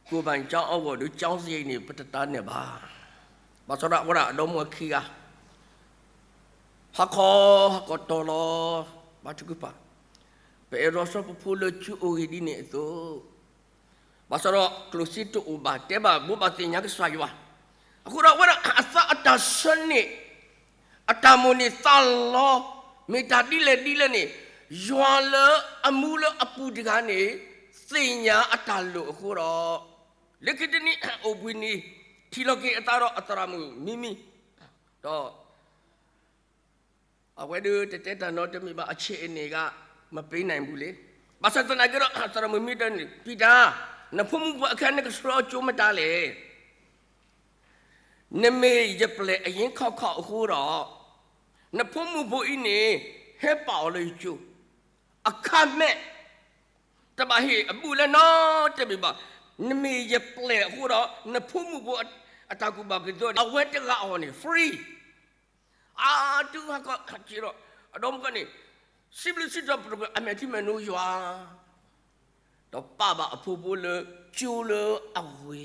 ကိၣ်ဘၣ်ကၠီအဂီၢ်ဒီးကၠီစ့န့ၣ် ပတတၢ်နဲၣ်ဘၣ်. ဘၣ်ဆၣ်ဒီးအဝဲဒၣ်အဒီမါဝၤခံဂၤ ဟးခီဟးကီၢ်တီၤလီၤ, ဘါထုကဖၣ်, ပအဲၣ်ဒိးဆှၢပဖိလၢကၠိအိၣ်ဂ့ၤဒ်န့ၣ်အသိး ဘၣ်ဆၣ်ဒီးကျိၣ်စ့တအိၣ်ဘၣ်, တဲဘၣ်ဘိးဘၣ်သ့ၣ်ညါကစၢ်ယွၤ, အဃိဒီးအဝဲဒၣ်အသးအတၢ်ဆၢန့ၣ်, အတၢ်မိၣ်န့ၢ်သးလီ, မ့ၢ်တၢ်ဒ်လဲၣ်ဒ်လဲၣ်န့ၣ်, ယွၤလၢအမူလၢအပူၤတဂၤန့ၣ်, သ့ၣ်ညါအတၢ်လိၣ်အဃိဒီး, လၢခံတနံၤအိၣ်ဘှံးနံၤ, ထံၣ်လီၤက့ၤအသးဒီးအသရၣ်မုၣ်မံမံ, ဒီး အဝဲဒၣ်တတဲတၢ်နီတမံၤဘၣ်, အဆ့ၣ်အနံၣ်ဂ့ၤ မပ့ၤနၢ်ဘူးလံ. ဘၣ်ဆၣ်သနာ်က့ဒီး သရၣ်မုၣ်မံတၢ်န့ၣ်, ပံၤတၢ်, နဖိမုၣ်ဖိအခဲနကဆှၢကၠိမတၤလဲၣ်. နမ့ၢ်ယပျဲၢ်အရင်းခီၣ်ခီၣ်အဃိဒီး, နဖိမုၣ်ဖိအံၤန့ၣ်, ဟဲပာ်အီၤလၢယကၠိ, အခါမဲာ် တဘၣ်ဟ့ၣ်အဘူးလၢနီတမံၤဘၣ်. နမ့ၢ်ယပျဲၢ်အဃိဒီး နဖိမုၣ်ဖိအတၢ်ကူၣ်ဘၣ်ကူၣ်သ့န့ၣ် အဝဲတဂၤအီၤန့ၣ် free. အတုၤဟးကီၢ်က့ၤဒီး အဒီမါဝၤန့ၣ် စံးဘျုးစံးထီၣ်ပတြၢၤအမဲာ်ထံမဲာ်နိယွၤ, ဒီးပာ်ဘၣ်အဖိဖိလၢကၠိလၢအဂ့ၤ,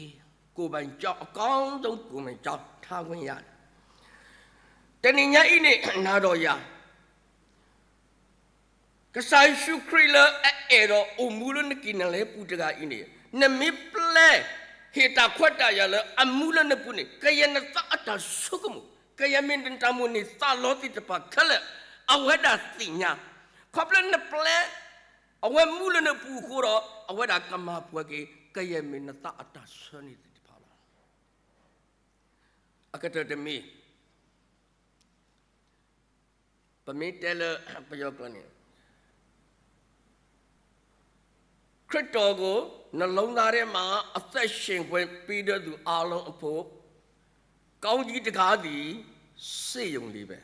ကိၣ်ဘၣ်ကၠီအကီၢ်ဒိၣ်ကိၣ်ဘၣ်ကၠီထါဝဲယၤ, တနံၤညါအံၤန့ၣ် နၤဒီးယၤ ကစၢ်ယ့ၣ်ၡူးခရံာ်လၢအအဲၣ်ဒိးအိၣ်မူလၢနကံၢ်နလဲပူၤတဂၤအံၤန့ၣ်, နမ့ၢ်ပျဲဟ့ၣ်တၢ်ခွဲးတၢ်ယာ်လၢအမူလၢနပူၤန့ၣ်, ကယဲၢ်နသးအတၢ်ဆိကမိၣ်, ကယဲၢ်မ့ၢ်နတၢ်မိၣ်န့ၢ်သးလီသ့ၣ်တဖၣ်ခဲလၢာ်, အဝဲဒၣ်သ့ၣ်ညါ, ခီဖျိနပျဲ အဝဲမူလၢနပူၤအဃိဒီး အဝဲဒၣ်ကမၤပှဲၤက့ၤ ကယဲၢ်မ့ၢ်နသးအတၢ်ဆၢန့ၣ်သ့ၣ်တဖၣ်လီၤ. အကတၢၢ်တမံၤ ပမ့ၢ်တဲလၢပယီၤကျိာ်န့ၣ်, ခရစ်တော်ကို နှလုံးသားထဲမှာ အသက်ရှင်ခွင့်ပေးတဲ့သူအားလုံးအဖို့ ကောင်းကြီးတကားသည် စေ့ရုံလေးပဲ.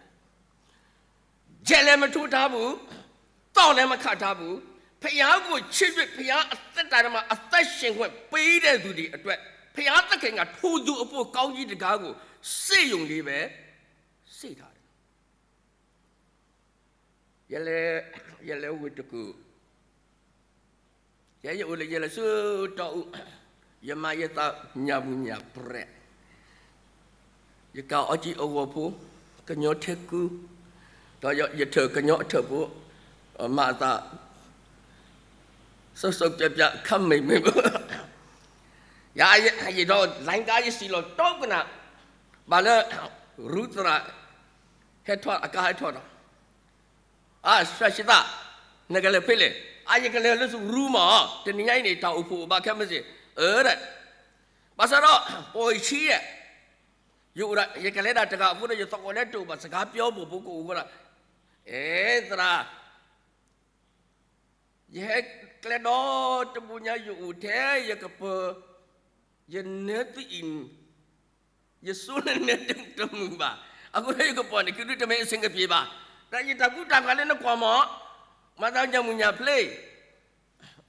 ယဲလည်းမထိုးထားဘူး, သော့လည်းမခတ်ထားဘူး. ဘုရားကိုချစ်၍ ဘုရားအသက်တာထဲမှာ အသက်ရှင်ခွင့်ပေးတဲ့သူတွေအတွက် ဘုရားသခင်ကထိုသူအဖို့ကောင်းကြီးတကားကို စေ့ရုံလေးပဲ စေ့ထားတယ်. ယလဲၤ, ယလဲၤဝ့ၢ်တကူၣ်, ယဲယအိၣ်လၢယလဲၤဆူတီအူ, ယမၤယသးညၣ်ပူၤညၣ်ပြဲး, ယကၤအီကံအဂီၤဖိ, ကညီထဲကူ, ဒီးယထၢၣ်ကညီအထၢၣ်ဖိ, မၤအသး စုပ်စုပ်ပြဲပြဲ ခပ်မံမံ, ယၤ, ယဒီး လိုင်းကား ယစံးလီၤတီကနၣ်, ဘၣ်လၢ ရူသရၣ် ဟဲထီၣ် အကါဟဲထီၣ်ဒီး, အၢ ဆှၢဆံသၣ်, နကလဲၤဖဲလဲၣ်. အၢ ယကလဲၤလၢဆူရူမး, တနံၤညါအံၤန့ၣ် တၢ်အိၣ်ဖှိၣ်အိၣ်ဘၣ်ခဲမုၢ်ဆ့ၣ်, အၢ ဒီး ဘၣ်ဆၣ်ဒီး ပိာ်ယခံယဲၢ်, ယအိၣ်ဒၣ် ယကလဲၤဒၣ်တဂၤအဃိဒီး ယသကိးလၢတအိၣ်ဘၣ် စကါပၠီဘိၣ်ဖိကအိၣ်အဃိဒီး, အဲ သရၣ်, ယဟဲကျဲဒီတဘိညါ ယအိၣ်ထဲယကပၤ, ယနၢသုအံၤ, ယစိလၢနၢတမုာ်ဘၣ်, အဃိဒီးယကပိာ်န့ၢ်သုဒုး တမ့ၢ်အဆင်ကပ့ၤဘၣ်, ဒီးယတၢ်ကူတၢ်ကၤလၢနကွၢ်မး, မၤသးညၣ်မုၢ်ညၣ်ဖျ့,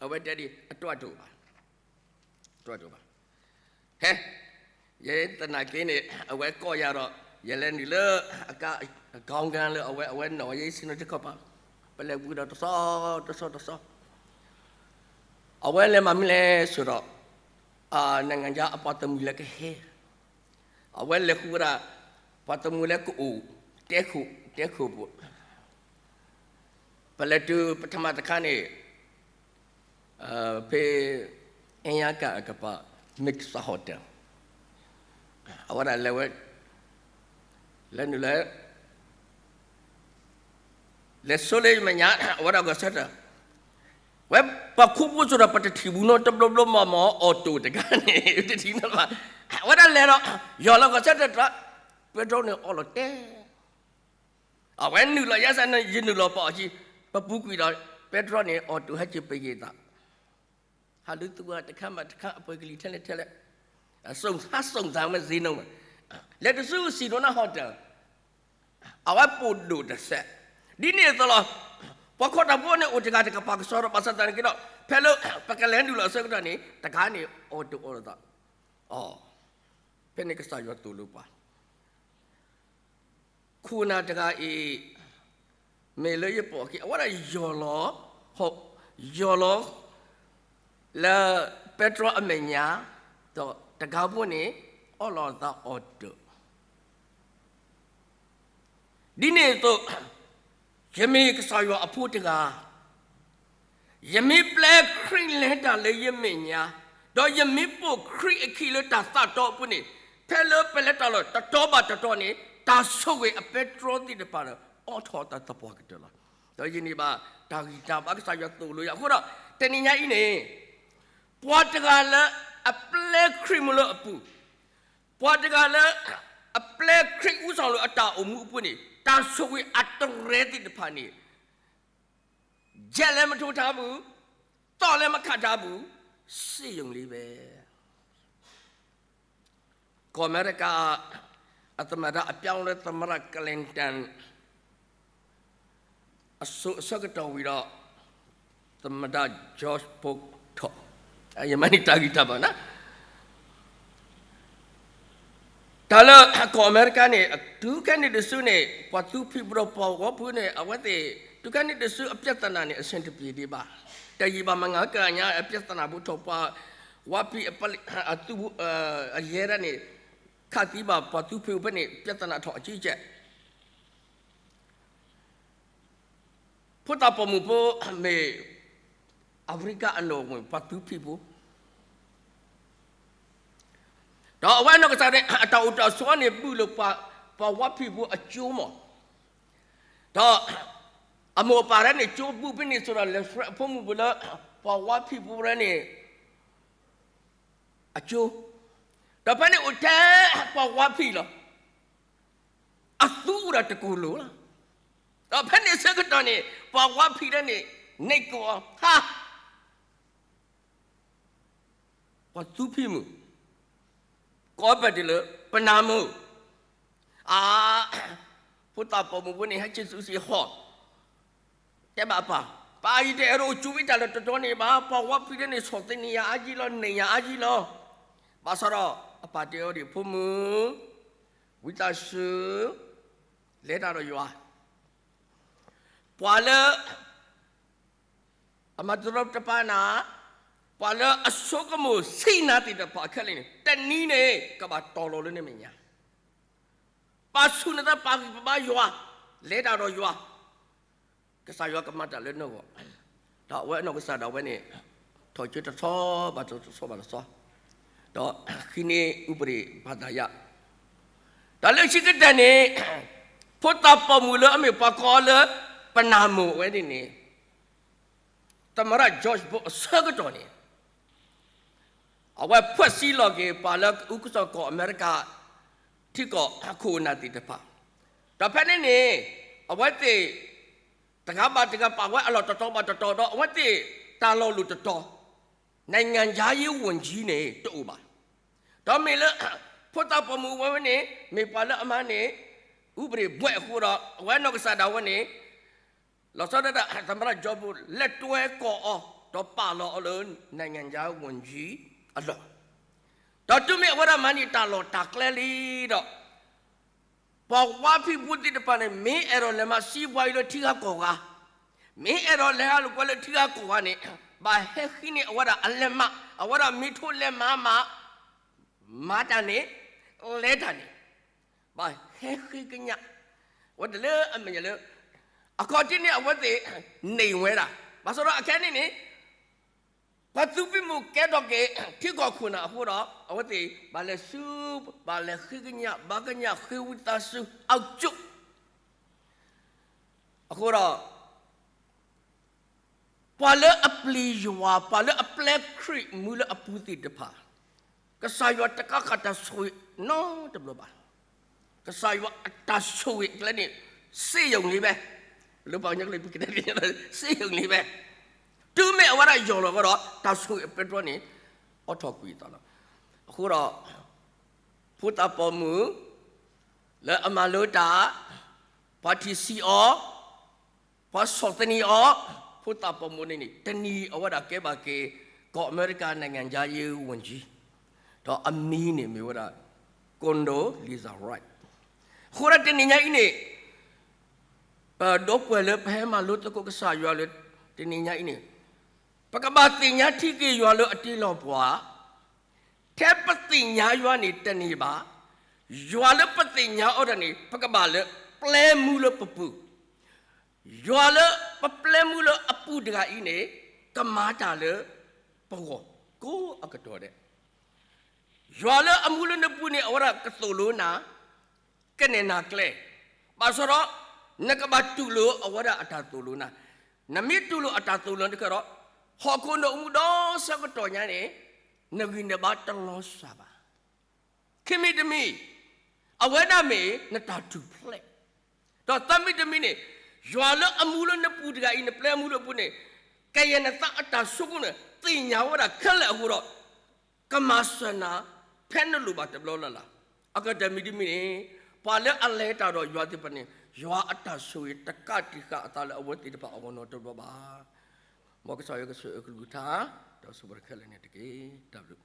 အဝဲတဲဒ် အတအိၣ်ဘၣ် တအိၣ်ဘၣ်. ဟဲ, ယဲသနာ်က့န့ၣ် အဝဲကိးယၤဒီး ယလဲၤနုာ်လၢ အကါ အကီကါလၢအဝဲ အဝဲနီၣ်ယဲဆ့ၣ်နီၤတခီပၤ, ပလဲၤဝံၤဒီးတဆီတဆီတဆီ, အဝဲလဲၤမၤမနုၤလဲၣ်ဆိဒီး နံၣ်ဂၤယါအပှၤတမှံၤလၢကဟဲ, အဝဲလဲၤဃုဝဲဒၣ် ပှၤတမှံၤလၢကအိၣ် တဲခိၣ် တဲခိၣ်ပူၤ, ပလဲၤတုၤပထမတခါန့ၣ် ဖဲ အဲၣ်ယါကၤအကပၤ Mix Hotel, အဝဲဒၣ်လဲၤဝဲ, လဲၤနုာ်လၢ လဲၤဆိလၢယမဲာ်ညါ အဝဲဒၣ်ဂီၤဆၢထၢၣ်, ဝဲပှၤခူဖိစိၤဒီး ပတထံၣ်ဘူးနီတဘျီဘျီမးမး အီၣ်တိၣ်တဂၤန့ၣ် တထံၣ်နီတဘျီဘၣ်, အဝဲဒၣ်လဲၤဒီး ယီၢ်လီၤဂီၤဆၢထၢၣ်တြၢ်, ပဲတြီန့ၣ်အီၣ်လီၤတဲ အဝဲနုာ်လီၤယဲစ့ၢ်န့ၣ် ယနုာ်လီၤပအီၣ်ကံ, ပပူၤကွံာ်ဒီး ပဲတြီန့ၣ်အီၣ်တိၣ်ဟဲက့ၤပယီၤသး, ဟးလူၤသူၣ်ဝဲတခါဘၣ်တခါ အပှ့ၤကလံၤထဲလဲၣ်ထဲလဲၣ်, ဟးစိာ်သးမ့ၢ်စ့ၢ်နီၤ, လဲၤတစုစံၣ်ဒိၣ်နၢ်ဟီၣ်တၢ်, အဝဲပိာ်ဒိၣ်တစဲး, ဒ်န့ၣ်အသိးလီၤ, ပှၤခီတၢ်ဖိန့ၣ် အိၣ်တဂၤတကပၤကစီဒီး ဘၣ်ဆၣ်သနာ်က့ဒီး ဖဲလၢ ပကလဲၤနုာ်လီၤအဆၢကတီၢ်န့ၣ် တဂၤန့ၣ်အီၣ်တိၣ်အီၣ်လီၤသး, အီ, ဖဲန့ၣ်ကစၢ်ယွၤသိၣ်လိပှၤ ခိၣ်နၢ်တဂၤအံၤ မ့ၢ်လၢယပိာ်အခံ အဝဲဒၣ်ယီၢ်လီၤ, ယီၢ်လီၤ လၢပဲတြီအမဲာ်ညါ, ဒီးတဂၤဖိန့ၣ် အီၣ်လီၤသးအီၣ်တိၣ်, ဒ်န့ၣ်အသိး ယမ့ၢ်ကစၢ်ယွၤအဖိတဂၤ, ယမ့ၢ်ပျဲခရံာ်လဲၤတၢ်လၢယမဲာ်ညါ, ဒီးယမ့ၢ်ပိာ်ခရံာ်အခံလၢတၢ်သးတီအပူၤန့ၣ်, ဖဲလၢပလဲၤတၢ်လီၢ်တတီၤဘၣ်တတီၤန့ၣ် တၢ်ဆိၣ်ဂ့ၤအပဲတြီသ့ၣ်တဖၣ်ဒီး အိးထီၣ်တၢ်သပှၢ်ကတၢၢ်လီၤ. ဒီးယန့ၢ်ဘၣ်တၢ်ဂံၢ်တၢ်ဘါ ကစၢ်ယွၤသိၣ်လိယၤအဃိဒီး တနံၤညါအံၤန့ၣ် ပှၤတဂၤလၢအပျဲခရံာ်မူလၢအပူၤ, ပှၤတဂၤလၢ အပျဲခရံာ်အူစီၣ်လၢအတၢ်အိၣ်မူအပူၤန့ၣ် တၢ်ဆိၣ်ဂ့ၤအတရဲသ့ၣ်တဖၣ်န့ၣ် ယဲၢ်လဲမထိးထါဘူး, သီၣ်လဲမခးထါဘူး, စ့ယုၢ်လံဝဲ ကီၢ်အမဲရကၤ အသမ္မတ အပြောင်းလဲ သမ္မတ Clinton အစိၤအဆၢကတီၢ်ဝံၤဒီး သမ္မတ George Bush ထီၣ်, ယမၤန့ၢ်တၢ်ဂံၢ်တၢ်ဘါနၤ, တၢ်လၢကီၢ်အမဲရကၤန့ၣ် တုၤခဲန့ၣ်တစုန့ၣ် ပှၤသူဖံးဖိဒီးပှၤဝီဖံးန့ၣ် အဝဲသ့ၣ် တုၤခဲန့ၣ်တစုအပြဿနာန့ၣ် အဆင်တပြေဒံးဘၣ်, တယံာ်ဘၣ်မုၢ်ဂၤကညါ အပြဿနာဘူးထီၣ် ပှၤဝီဖံး အသူ အယဲၢ်ဒၣ်န့ၣ် ခးသံဘၣ်ပှၤသူဖံးဖိဖဲန့ၣ် ပြဿနာထီၣ်အကံကဲး ဖိသၣ်ပိာ်မုၣ်ဖိမ့ၢ် အဖရံကၤအနီၣ်မ့ၢ်ပှၤသူဖံးဖိ, ဒီးအဝဲအနီၢ်ကစၢ်န့ၣ် အတၢ်အိၣ်တၢ်ဆိးန့ၣ် ဘုၣ်လၢပှၤဝီဖံးဖိအကၠိမး, ဒီးအမိၢ်အပၢ်ရဲၣ်န့ၣ် ကၠိဘုၣ်ဖဲန့ၣ်ဆိဒီး လဲၤဆှၢအဖိမုၣ်ဖိလၢ ပှၤဝီဖံးဖိရဲၣ်န့ၣ် အကၠိ, ဒီးဖဲန့ၣ်အိၣ်ထဲပှၤဝီဖံးလီၤ. အသူအိၣ်ဒီးတကိၢ်လိာ်လီၤ. ဒီးဖဲန့ၣ်ဆၢကတီၢ်န့ၣ် ပှၤဝီဖံးဒၣ်န့ၣ် န့ၢ်ကိးအီၤ ဟါ, ပှၤသူဖံးမုၣ်, ကိးပတလၢ ပနၢ်မိၢ်, အါ, ဖိသၣ်ပိာ်မုၣ်ဖိန့ၣ် ဟဲဆ့သူဆ့ဟီၣ် တဲဘၣ်အပၢ်, ပၢ် ယတအဲၣ်ဒိးအိၣ်ကၠိဝံတၢ်လၢတတီၤန့ၣ်ဘၣ်, ပှၤဝီဖံးဒၣ်န့ၣ် ဆီၣ်သနံးယၤအါယံလီၤ, န့ၢ်ယၤအါယံလီၤ. ဘၣ်ဆၣ်ဒီး အပၢ်တဲအီၤဒ် ဖိမုၣ်, ဝံသးစူၤ လဲၤတၢ်ဒီးယွၤ, ပှၤလၢ အမၤတရီတပါနၤ, ပှၤလၢအဆိကမိၣ်ဆံးနၤသ့ၣ်တဖၣ်ခဲလၢာ်န့ၣ် တနံၤန့ၣ် ကဘၣ်တီၤလီၤလၢနမဲာ်ညါ, ပာ်ဆူၣ်နသး ပာ်ဂံၢ်ပဘါယွၤ, လဲၤတၢ်ဒီးယွၤ, ကစၢ်ယွၤကမၤတၢ်လၢနဂီၢ်, ဒီးအဝဲအနီၢ်ကစၢ်ဒၣ်ဝဲန့ၣ် ထီၣ်ကၠိတဆီဘၣ်တဆီဘၣ်တဆီ, ဒီးဃ့န့ၢ် ဥပဒေဘာသာရပ်, တၢ်လၢခံကတၢၢ်န့ၣ် ဖိသၣ်ပိာ်မုၣ်လၢအမ့ၢ်ပှၤကိးလၢ ပနၢ်မိၢ်ဝဲန့ၣ်န့ၣ် သမ္မတ George Bush အဆၢကတီၢ်န့ၣ် အဝဲဖှဲးစံလီၤက့ၤ ပှၤလၢအအုၣ်ကစီၣ်ကီၢ်အမဲရကၤ ထံကီၢ်ခိၣ်နၢ်သ့ၣ်တဖၣ်, ဒီးဖဲန့ၣ်န့ၣ် အဝဲသ့ၣ် တဂၤဘၣ်တဂၤပာ်ဝဲအလီၢ်တတီၤဘၣ်တတီၤဒီး အဝဲသ့ၣ်တၢ်လီၤလိၣ်တတီၤ နိုင်ငံခြားရေးဝန်ကြီးန့ၣ် တအိၣ်ဘၣ်. ဒီးမ့ၢ်လၢ ဖိသၣ်ပိာ်မုၣ်ဝဲန့ၣ် မ့ၢ်ပှၤလၢအမၤန့ၢ် ဥပဒေဘွဲ့အဃိဒီး အဝဲနီၢ်ကစၢ်ဒၣ်ဝဲန့ၣ် လီၤဆီဒၣ်တၢ် သမ္မတ George Bush လဲၤတွဲကီၢ်အီၤ ဒီးပာ်လီၤအီၤလၢ နိုင်ငံခြားရေးဝန်ကြီး အလီၢ်, ဒီးတုၤမ့ၢ်အဝဲဒၣ်မၤန့ၢ်တၢ်လီၢ်တၢ်ကျဲလံဒီး ပှၤဝါဖံးဖိသ့ၣ်တဖၣ်န့ၣ် မ့ၢ်အဲၣ်ဒိးလဲၤမၤစံးပှၤအံၤလၢထံဂၤကီၢ်ဂၤ, မ့ၢ်အဲၣ်ဒိးလဲၤဟးလိာ်ကွဲလၢထံဂၤကီၢ်ဂၤန့ၣ် ဘၣ်ဟဲဃ့န့ၢ်အဝဲဒၣ်အလဲၤမး, အဝဲဒၣ်မ့ၢ်ထိလဲၤမးမး မၤတၢ်န့ၣ် လဲၤတၢ်န့ၣ် ဘၣ်ဟဲဃ့ကညး ဝဲတလၢအမဲာ်ညါလၢ အခီၣ်ထံးန့ၣ် အဝဲသ့ၣ် န့ၢ်ဝဲဒၣ်, ဘၣ်ဆၣ်ဒီးအခဲန့ၣ်န့ၣ် ပှၤသူဖံးမုၢ်ကဲထီၣ်က့ၤ ထံကီၢ်ခိၣ်နၢ်အဃိဒီး အဝဲသ့ၣ်ဘၣ်လဲၤဆူ ဘၣ်လဲၤဃ့ကညး ဘၣ်ကညးဃ့ဝံသးစူၤ အကၠိၣ် အဃိဒီး ပှၤလၢအပျံၤယွၤ ပှၤလၢအပျဲခရံာ်မူလၢအပူၤသ့ၣ်တဖၣ် ကစၢ်ယွၤတကးဃာ်တၢ်ဆိၣ်ဂ့ၤနီတဘျီဘၣ်. ကစၢ်ယွၤအတၢ်ဆိၣ်ဂ့ၤအကျဲန့ၣ် စ့ယုၢ်လံဘဲ, လၢပှၤကညီကလုာ်ပကတဲ စ့ယုၢ်လံဘဲ, တုၤမ့ၢ်အဝဲဒၣ်ယီၢ်လီၤဝဲဒီး တၢ်ဆိၣ်ဂ့ၤအပဲတြီန့ၣ် အိးထီၣ်ကွံာ်အသးလီၤ. အဃိဒီး ဖိသၣ်ပိာ်မုၣ် လၢအမၤလိတၢ်, ပှၤထံၣ်ဆံးအီၤ, ပှၤဆီၣ်သနံးအီၤ, ဖိသၣ်ပိာ်မုၣ်န့ၣ်န့ၣ် တနံၤအဝဲဒၣ်ကဲဘၣ်က့ၤ ကီၢ်အမဲရကၤ နိုင်ငံခြားရေးဝန်ကြီး, ဒီးအမံၤန့ၣ်မ့ၢ်ဝဲဒၣ် Condoleezza Rice. အဃိဒီးတနံၤညါအံၤန့ၣ် ပဒီပုၢ်ဝဲၢ်လၢပဟဲမၤလိသကိးကစၢ်ယွၤလၢ တနံၤညါအံၤန့ၣ် ပကဘၣ်သ့ၣ်ညါထံက့ၤယွၤလၢအတ့လီၤပှၤ, ထဲပသ့ၣ်ညါယွၤန့ၣ်တန့ၢ်ဘၣ်. ယွၤလၢပသ့ၣ်ညါအီၤတၢ်န့ၣ် ပကဘၣ်လၢပျဲမူလၢပပူၤ, ယွၤလၢပပျဲမူလၢအပူၤတဂၤအံၤန့ၣ် ကမၤတၢ်လၢပဂီၢ်ကိးအကတီၢ်ဒဲး. ယွၤလၢအမူလၢနပူၤန့ၣ် အဝဲဒၣ်ကသိၣ်လိနၤ, ကနဲၣ်နၤကျဲ, ဘၣ်ဆၣ်ဒီး နကဘၣ်တူၢ်လိာ်အဝဲဒၣ်အတၢ်သိၣ်လိနၤ, နမ့ၢ်တူၢ်လိာ်အတၢ်သိၣ်လိနၤတက့ၢ်ဒီး ဟီၣ်ခိၣ်နအိၣ်မူဒီးဆၢကတီၢ်ညါန့ၣ် နဂံၢ်နဘါတလီၤစၢ်ဘၣ်. ခံမံၤတမံၤ အဝဲဒၣ်မ့ၢ်နတၢ်ထူၣ်ဖျဲး, ဒီးသၢမံၤတမံၤန့ၣ် ယွၤလၢအမူလၢနပူၤတဂၤအံၤ နပျဲမူလၢအပူၤန့ၣ် ကယဲၢ်နသးအတၢ်ဆိကမိၣ်န့ၣ် သ့ၣ်ညါဝဲဒၣ်ခဲလၢာ်အဃိဒီး ကမၤစၢၤနၤ ဖဲနလိၣ်ဘၣ်တဘျီလၢ်လၢ်. အကတၢၢ်မံၤတမံၤန့ၣ် ပှၤလၢအလဲၤတၢ်ဒီးယွၤသ့ၣ်တဖၣ်န့ၣ် ယွၤအတၢ်ဆိၣ်ဂ့ၤတကးတံာ်ဃာ်အသးလၢအဝဲသ့ၣ်တဖၣ်အဂီၢ်နီတဘျီဘၣ်. မ်ကစၢ်ယွၤကဆိၣ်ဂ့ၤအကလုၢ်ကထါ ဒီးဆိၣ်ဂ့ၤခဲလၢာ်န့ၣ်တက့ၢ်. တၢ်ဘျုး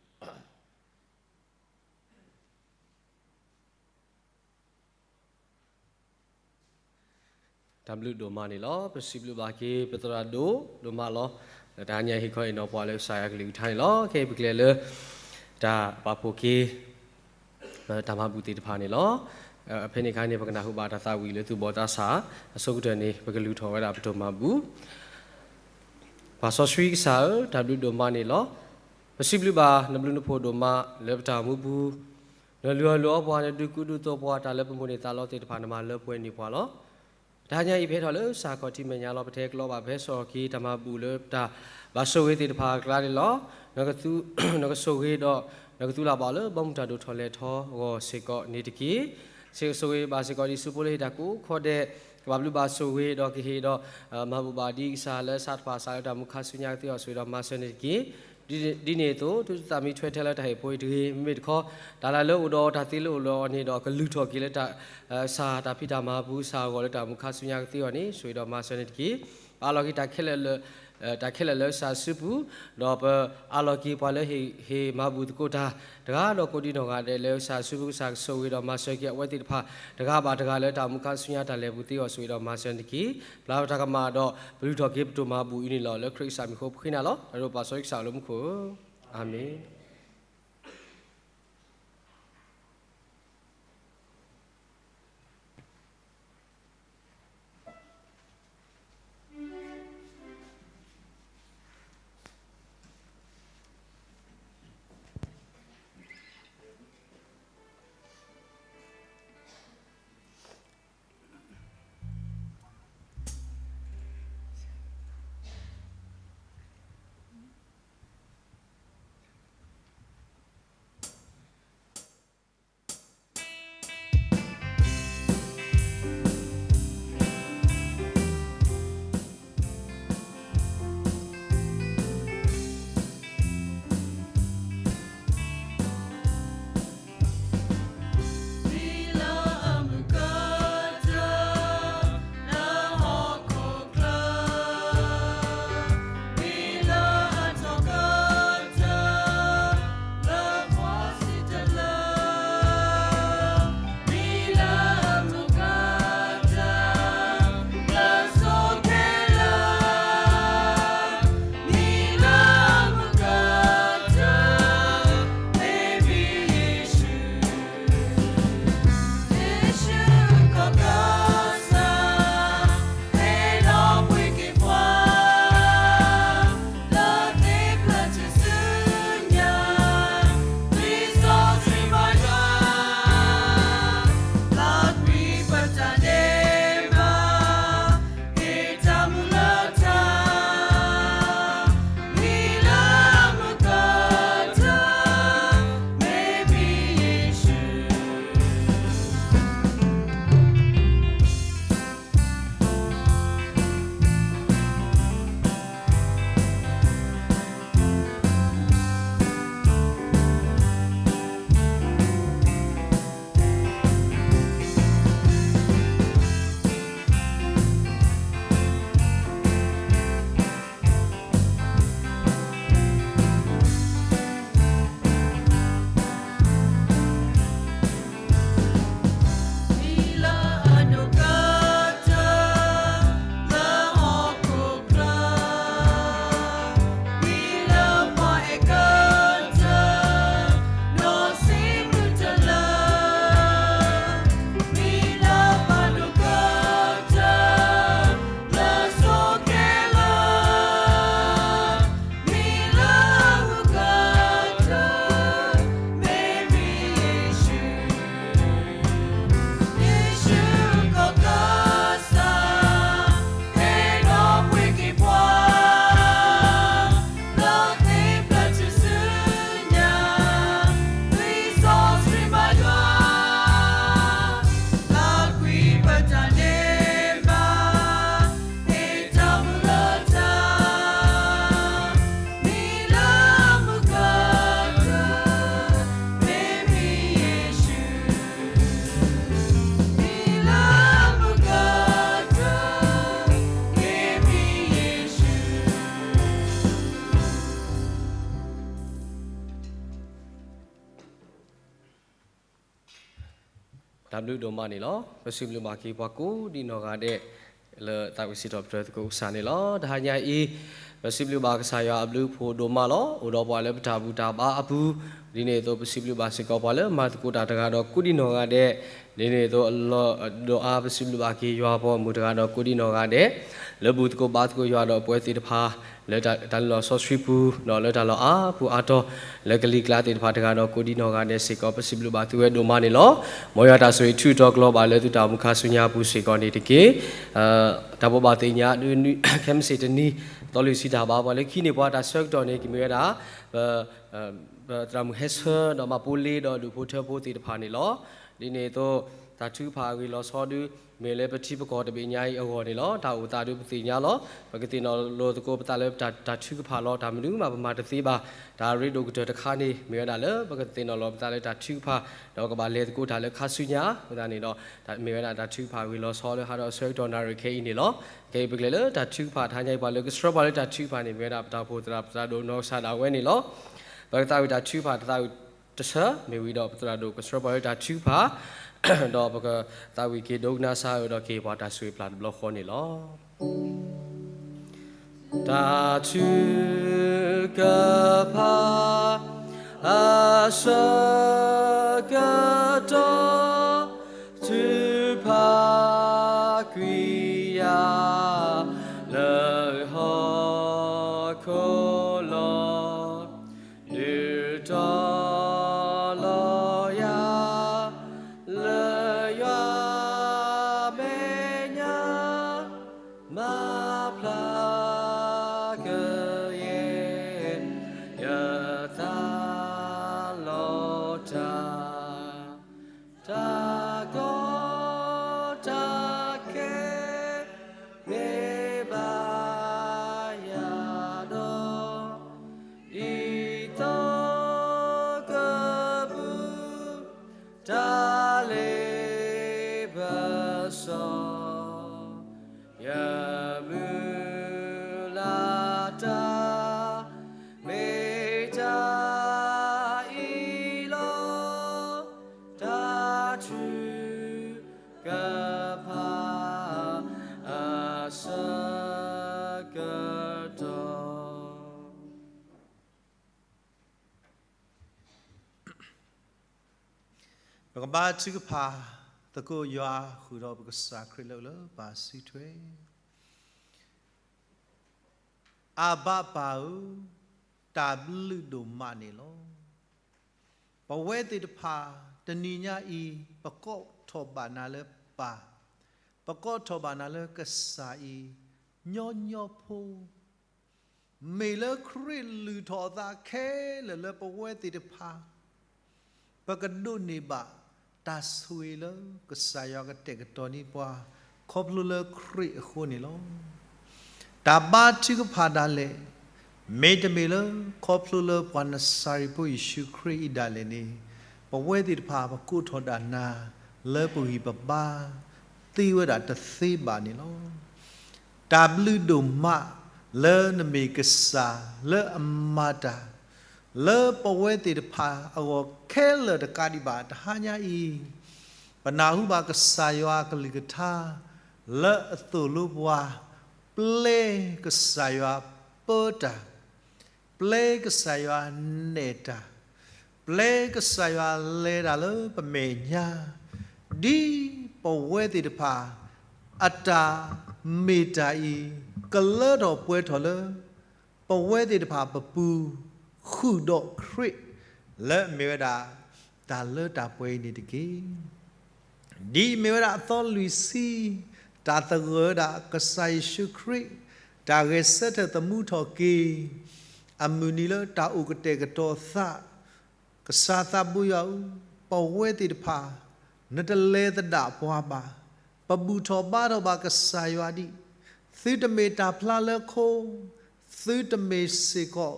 တၢ်ဘျုးဒိၣ်မးန့ၣ်လီၤ. ပစံးဘျုးဘၣ်က့ၤပသရၣ်ဒိၣ်ဒိၣ်မးလီၤ. လၢတဟါညါဟ့ၣ်ခီဟ့ၣ်နီၤပှၤလၢကစၢ်ယွၤအကလုၢ်ကထါန့ၣ်လီၤ. ခဲအံၤပကလဲၤလၢ တၢ်ပာ်ဖှိၣ်က့ၤ တၢ်မၤဘူၣ်သ့ၣ်တဖၣ်န့ၣ်လီၤ. ဖဲန့ၣ်အခါန့ၣ် ပကနၢ်ဟူဘၣ်တၢ်သးဝံၣ်လၢသူၣ်ဘီၣ်သးစၢ် အဆိကတၢၢ်န့ၣ် ပကလုၢ်ထီၣ်ဝဲဒၣ်ပတၢ်မၤဘူၣ် ပှၤစီဆှံကစၢ်ဧၢ, တၢ်ဘျုးဒိၣ်မးန့ၣ်လီၤ. ပစံးဘျုးဘၣ်နဘျုးနဖှိၣ်ဒိၣ်မးလၢပတၢ်မူပူၤ, နလုၢ်အီၣ်လုၢ်အီပှၤ, နဒုးကူဒုးသိးပှၤ, တၢ်လၢပမိၣ်န့ၢ်သးလီသ့ၣ်တဖၣ် နမၤလၢပှဲၤန့ၢ်ပှၤလီၤ. တဟါညါအံၤ ပဟဲထီၣ်လၢစၢ်ခီၣ်ထံးမဲာ်ညါလီၤ. ပတဟဲကျီဘၣ် ပဟဲစိာ်က့ၤတၢ်မၤဘူၣ်လၢပတၢ်ဘၣ်ဆိၣ်ဂ့ၤသ့ၣ်တဖၣ်အကျါန့ၣ်လီၤ. နကသူ နကဆိၣ်ဂ့ၤဒီး နကသူလၢ်ဘၣ်လၢဘီမုၢ်တၢ်ဒိၣ်ထီၣ်လဲၤထီအဂီၢ်စ့ၢ်ကီးန့ၣ်တက့ၢ်. စ့ၢ်ကဆိၣ်ဂ့ၤဘၣ်စ့ၢ်ကီးဒ်ဆူဖိလၢဟ့ၣ်တၢ်ကိးခိးဒဲး ကဘၣ်ဘျုးဘၣ်ဆိၣ်ဂ့ၤဒီးကဟ့ၣ်ဒီး မၤဘူၣ်ဘၣ်ဒ်ကစၢ်လၢစးထီၣ်ပာ်စၢ်လၢတၢ်မူခါဆူညါကသ့အီၤ ဆိၣ်ဂ့ၤဒီးမၤစၢၤန့ၣ်တက့ၢ်. ဒ်န့ၣ်အသိး သုသးမံထွဲထဲလၢတၢ်ဟ့ၣ်ဖိအံၤတဂ့ၤ. မ့မ့ၢ်တခီ တၢ်လၢအအိၣ်ဒီးတၢ်သ့လၢအအိၣ်ဒီးအီၤန့ၣ်ဒီး ကလုၢ်ထီၣ်က့ၤလၢတၢ် စးတၢ်ဖံးတၢ်မၤပူၤ စးအဂီၢ်လၢတၢ်မူခါဆူညါကသ့အီၤန့ၣ် ဆိၣ်ဂ့ၤဒီးမၤစၢၤန့ၣ်တက့ၢ်. ပအးလီၤက့ၤတၢ်ခဲလၢာ်လၢ တၢ်ခဲလၢာ်လၢကစၢ်စုပူၤ, ဒီးပအးလီၤက့ၤပှၤလၢဟ့ၣ်မၤဘူၣ်သကိးတၢ် တဂၤဒီးကိးဒံနီၢ်ဂၤဒဲးလၢကစၢ်စုပူၤ ကစၢ်ကဆိၣ်ဂ့ၤဒီးမၤစၢၤက့ၤအဝဲသ့ၣ်တဖၣ် တဂၤဘၣ်တဂၤလၢတၢ်မူခါဆူညါတၢ်လဲၤပူၤသ့အီၤ ဆိၣ်ဂ့ၤဒီးမၤစၢၤန့ၣ်တက့ၢ်. ပျၢ်ပတၢ်ကမၣ်ဒီးပလုၢ်ထီၣ်က့ၤပတၢ်မၤဘူၣ်အံၤန့ၣ်လီၤ. လၢခရံာ်ကစၢ်မံၤဃိပဃ့နၤလီၤ. ဒီးပာ်စီဆှံကစၢ်လၢမူခိၣ်ဧၢ, အၤမ့ၣ်. တၢ်ဘျုးဒိၣ်မးန့ၣ်လီၤ. ပစံးဘျုးဘၣ်က့ၤပှၤကိးဒံနီၢ်ဂၤဒဲး လၢသးဝံၣ်စံးထီၣ်ပတြၢၤသကိးကစၢ်န့ၣ်လီၤ. တဟါညါအံၤ ပစံးဘျုးဘၣ်ကစၢ်ယွၤအဘျုးအဖှိၣ်ဒိၣ်မးလီၤ. အိၣ်ဒီးပှၤလၢပတၢ်ဘူၣ်တၢ်ဘါအပူၤ, ဒ်န့ၣ်အသိး ပစံးဘျုးဘၣ်စ့ၢ်ကီးပှၤလၢမၤသကိးတၢ်တဂၤဒီးကိးဒံနီၢ်ဂၤဒဲး, ဒ်န့ၣ်အသိး အလီၢ်ဒိၣ်အါ ပစံးဘျုးဘၣ်က့ၤယွၤပှၤဂီၢ်မုၢ်တဂၤဒီးကိးဒံနီၢ်ဂၤဒဲး, လၢဘူၣ်သကိးဘါသကိးယွၤဒီးပဝဲသ့ၣ်တဖၣ် လၢတၢ် တၢ်လုၢ်လီၢ်စီဆှံပူၤ, ဒီးလၢတၢ်လီၢ်အါပူၤအါတီၤ, လၢကလံၤကျါသ့ၣ်တဖၣ်တဂၤဒီးကိးဒံနီၢ်ဂၤဒဲးစ့ၢ်ကီး ပစံးဘျုးဘၣ်သုဝဲဒိၣ်မးန့ၣ်လီၤ. မ်ယွၤတၢ်ဆိၣ်ဂ့ၤထုးထီၣ်ကျီၤဘၣ်လၢသုတၢ်အိၣ်မူခါဆူညါအပူၤစ့ၢ်ကီးန့ၣ်တက့ၢ်. တၢ်ဘိးဘၣ်သ့ၣ်ညါဒုး ခဲမုၢ်ဆ့ၣ်တနံၤ သီလွံၢ်ဆံတၢ်ဘါပှၤလၢခံန့ၣ် ပှၤတၢ်ဆၢကတီၢ်န့ၣ် ကမ့ၢ်ဝဲဒၣ် ပ ပသရၣ်မုၣ်ဟဲဆၢ ဒီးမၤပိလ့ဒီးဒူၣ်ဖိထၢဖိသ့ၣ်တဖၣ်န့ၣ်လီၤ. ဒ်န့ၣ်အသိး တၢ်ထုကဖၣ်အဂ့ၢ်လီၤဆီဒုး မ့ၢ်လၢပထံပကီၢ်တဘ့ၣ်ညါအံၤအဂီၢ်န့ၣ်လီၤ. တၢ်အိၣ်သးဒုးပသ့ၣ်ညါလီၤ. ပကသ့ၣ်နီၣ်လိာ်သကိးပသးလၢတၢ် တၢ်ထုကဖၣ်လီၤ. တၢ်မနုၤမးပမၤတသ့ဘၣ်. တၢ်ရ့ဒိၣ်ကတၢၢ်တခါန့ၣ် မ့ၢ်ဝဲဒၣ်လၢ ပကသ့ၣ်နီၣ်လိာ်ပသးလၢတၢ်ထုကဖၣ်, ဒီးကဘၣ်လဲၤသကိးတၢ်လၢခါဆူညါ. အဃိသတးန့ၣ်ဒီး မ့ၢ်ဝဲဒၣ်တၢ်ထုကဖၣ်အဂ့ၢ်လီၤဆီလၢဟါဒီးဆၢကတီၢ်နၣ်ရံၣ်ခဲအံၤန့ၣ်လီၤ. ခဲအံၤပကလဲၤလၢတၢ်ထုကဖၣ်တဟါညါအံၤ ပှၤလၢကဆှၢပှၤလၢတၢ်ထုကဖၣ်န့ၣ် မ့ၢ်ဝဲဒၣ်ပတၢ်အိၣ်ဖှိၣ်သရၣ် ပသရၣ်ဒိၣ်နီၢ်ကစၢ်ဒၣ်ဝဲန့ၣ်လီၤ. ပကသးဝံၣ်တၢ်ထုကဖၣ်တသးဝံၣ်တဆၢ မ့ၢ်ဝံၤဒီးပသရၣ်ဒိၣ်ကဆှၢပှၤလၢတၢ်ထုကဖၣ်, ဒီးပကသးဝံၣ်က့ၤဒိကနၣ်စၢ်အၢဒီးက့ၤပှၤတၢ်ဆိၣ်ဂ့ၤပျၢ်တဘျီဃီန့ၣ်လီၤ. တၢ်ထုကဖၣ် အဆၢကတီၢ် ထုကဖၣ်ကွံာ်ယၤ လၢဟီၣ်ခိၣ်လီၤ. ဒုးတီၤလီၤယၤ လၢယွၤမဲာ်ညါ မၤဖျါကယဲၢ် ယသးလီၤတၢ် တၢ်ကီတၢ်ခဲ မ့ၢ်ဘၣ်ယၤဒီး ဒ်သိးကပူၤ တၢ်လ့ပစီ ယမုၢ်လၢ်တၢ် မ့ၢ်တၢ်အံၤလီၤ. တၢ်ထုကဖၣ် အဆၢကတီၢ် ပကဘါထုကဖၣ်သကိးယွၤဃုာ်ဒီးပကစၢ်ခရံာ်လၢအအိၣ်လၢပၢ်စုထွဲ. အဘၣ်ပၢ်ဧၢ, တၢ်ဘျုးဒိၣ်မးန့ၣ်လီၤ. ပဝဲသ့ၣ်တဖၣ် တနံၤညါအံၤ ပကိးထီၣ်ဘၣ်နၤလၢပၢ်, ပကိးထီၣ်ဘၣ်နၤလၢကစၢ်အံၤ ညီညီဖိ မ့ၢ်လၢခရံာ်လုၢ်ထီၣ်အသးခဲလၢာ်လၢပဝဲသ့ၣ်တဖၣ် ပကဒိးန့ၢ်ဘၣ်တၢ်ဆိၣ်ဂ့ၤလၢကစၢ်ယွၤကတဲာ်ကတီၤန့ၢ်ပှၤ ခီဖျိလၢခရံာ်အဃိန့ၣ်လီၤ. တၢ်ဘါထုကဖၣ်ဒၣ်လဲာ် မ့တမ့ၢ်လၢခီဖျိလၢပှၤနစၤရ့းဖိယ့ၣ်ၡူးခရံာ်အံၤဒၣ်လဲာ်န့ၣ် ပဝဲသ့ၣ်တဖၣ်ပကိးထီၣ်ဒၣ်နၤ လၢပဂံၢ်ပဘါ သ့ဝဲဒၣ်တသ့ဘၣ်န့ၣ်လီၤ. တၢ်ဘျုးဒိၣ်မးလၢနမ့ၢ်ကစၢ်လၢအမၤတၢ် လၢပဝဲသ့ၣ်တဖၣ်အဂီၢ်ခဲလၢာ်တကးဒံးဘၣ် တဟါညါအံၤ ပနၢ်ဟူဘၣ်ကစၢ်ယွၤအကလုၢ်ကထါ လၢအသိၣ်လိပှၤ ပျဲကစၢ်ယွၤပၢတၢ် ပျဲကစၢ်ယွၤနဲၣ်တၢ်, ပျဲကစၢ်ယွၤလဲၤတၢ်လၢပမဲာ်ညါ, ဒ်ပဝဲသ့ၣ်တဖၣ် အတၢ်မ့ၢ်တၢ်အံၤ ကလၢထီၣ်ပှဲၤထီၣ်လၢ ပဝဲသ့ၣ်တဖၣ်ပပူၤ ဃုာ်ဒီးခရံာ် လၢအမ့ၢ်ဝဲဒၣ် တၢ်လၢတၢ်ပှဲၤအံၤန့ၣ်တက့ၢ်. ဒ်အမ့ၢ်ဝဲဒၣ်အသီလွံၢ်ဆံ တၢ်သဂၢၢ်ဝဲဒၣ်ကစၢ်ယ့ၣ်ၡူးခရံာ် တၢ်ဂဲၤဆၢထၢၣ်သမူထီၣ်က့ၤ အမုၢ်နံၤလၢတၢ်အိၣ်ကတဲာ်ကတီၤသး ကစၢ်သးဘိယွၤဧၢ, ပဝဲသ့ၣ်တဖၣ် နတလဲၤသဒၣ်ပှၤဘၣ်. ပဘူၣ်ထီၣ်ဘါထီၣ်ဘၣ်ကစၢ်ယွၤဒံး, သုတမ့ၢ်တၢ်ဖျါလၢခိ, သုတမ့ၢ်စ့ၢ်ကီး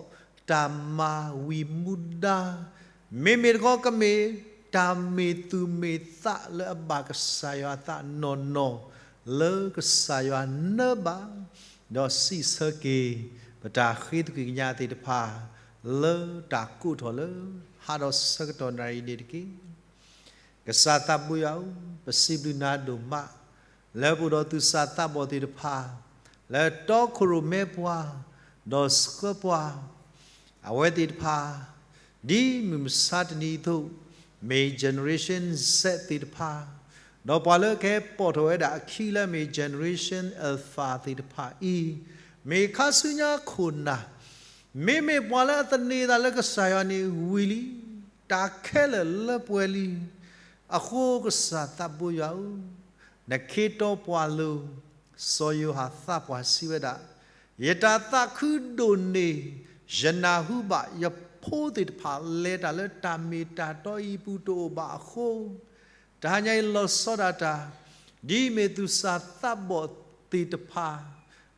တၢ်မၤဝံၤမူဒါ, မ့မ့ၢ်တခီကမ့ၢ်တၢ်မ့ၢ်သူၣ်မ့ၢ်သးလၢအဘၣ်ကစၢ်ယွၤအသးနီၢ်နီၢ် လၢကစၢ်ယွၤနၢဘၣ်, ဒီးစံးဆၢက့ၤ ပတၢ်ဃ့သကွံၢ်ကညးသ့ၣ်တဖၣ် လၢတၢ်ကိးထီၣ်လၢ ဟးဒီးဆၢကတီၢ်နၣ်ရံၣ်န့ၣ်တက့ၢ်. ကစၢ်သးဘိယွၤဧၢ, ပစံးဘျုးနၤဒိၣ်မး လၢပအိၣ်ဒီးသူၣ်စၢ်သးဘီၣ်သ့ၣ်တဖၣ် လၢတီခိၣ်ရိၣ်မဲပှၤ ဒီးဆှၢပှၤ အဝဲသ့ၣ်တဖၣ် ဒ်မုၢ်မဆါတနံၤအသိး မ့ၢ် generation Z သ့ၣ်တဖၣ် ဒီးပှၤလၢကဟဲပိာ်ထီၣ်ဝဲဒၣ်အခံလၢမ့ၢ် generation Alpha သ့ၣ်တဖၣ်အံၤ မ့ၢ်ခါဆူညါခိၣ်နၢ် မ့မ့ၢ်ပှၤလၢအသန့ၤသးလၢကစၢ်ယွၤန့ၣ်ဝံၤလံ, တၢ်ခဲလၢာ်လၢပှဲၤလံ. အဃိကစၢ်သးဘိယွၤဧၢ, နခ့တီပှၤလိၤ, စီၤယိၤဟၣ်သးပှၢ်စံးဝဲဒၣ်, ယတၢ်သးခုဒိၣ်န့ၢ်, ယနၢ်ဟူဘၣ်ယဖိသ့ၣ်တဖၣ်လဲၤတၢ်လၢတၢ်မ့ၢ်တၢ်တီအံၤပူၤတအိၣ်ဘၣ်အဃိ တဟါညါအံၤလီၤဆီဒၣ်တၢ်, ဒ်မ့ၢ်သူၣ်စၢ်သးဘီၣ်သ့ၣ်တဖၣ်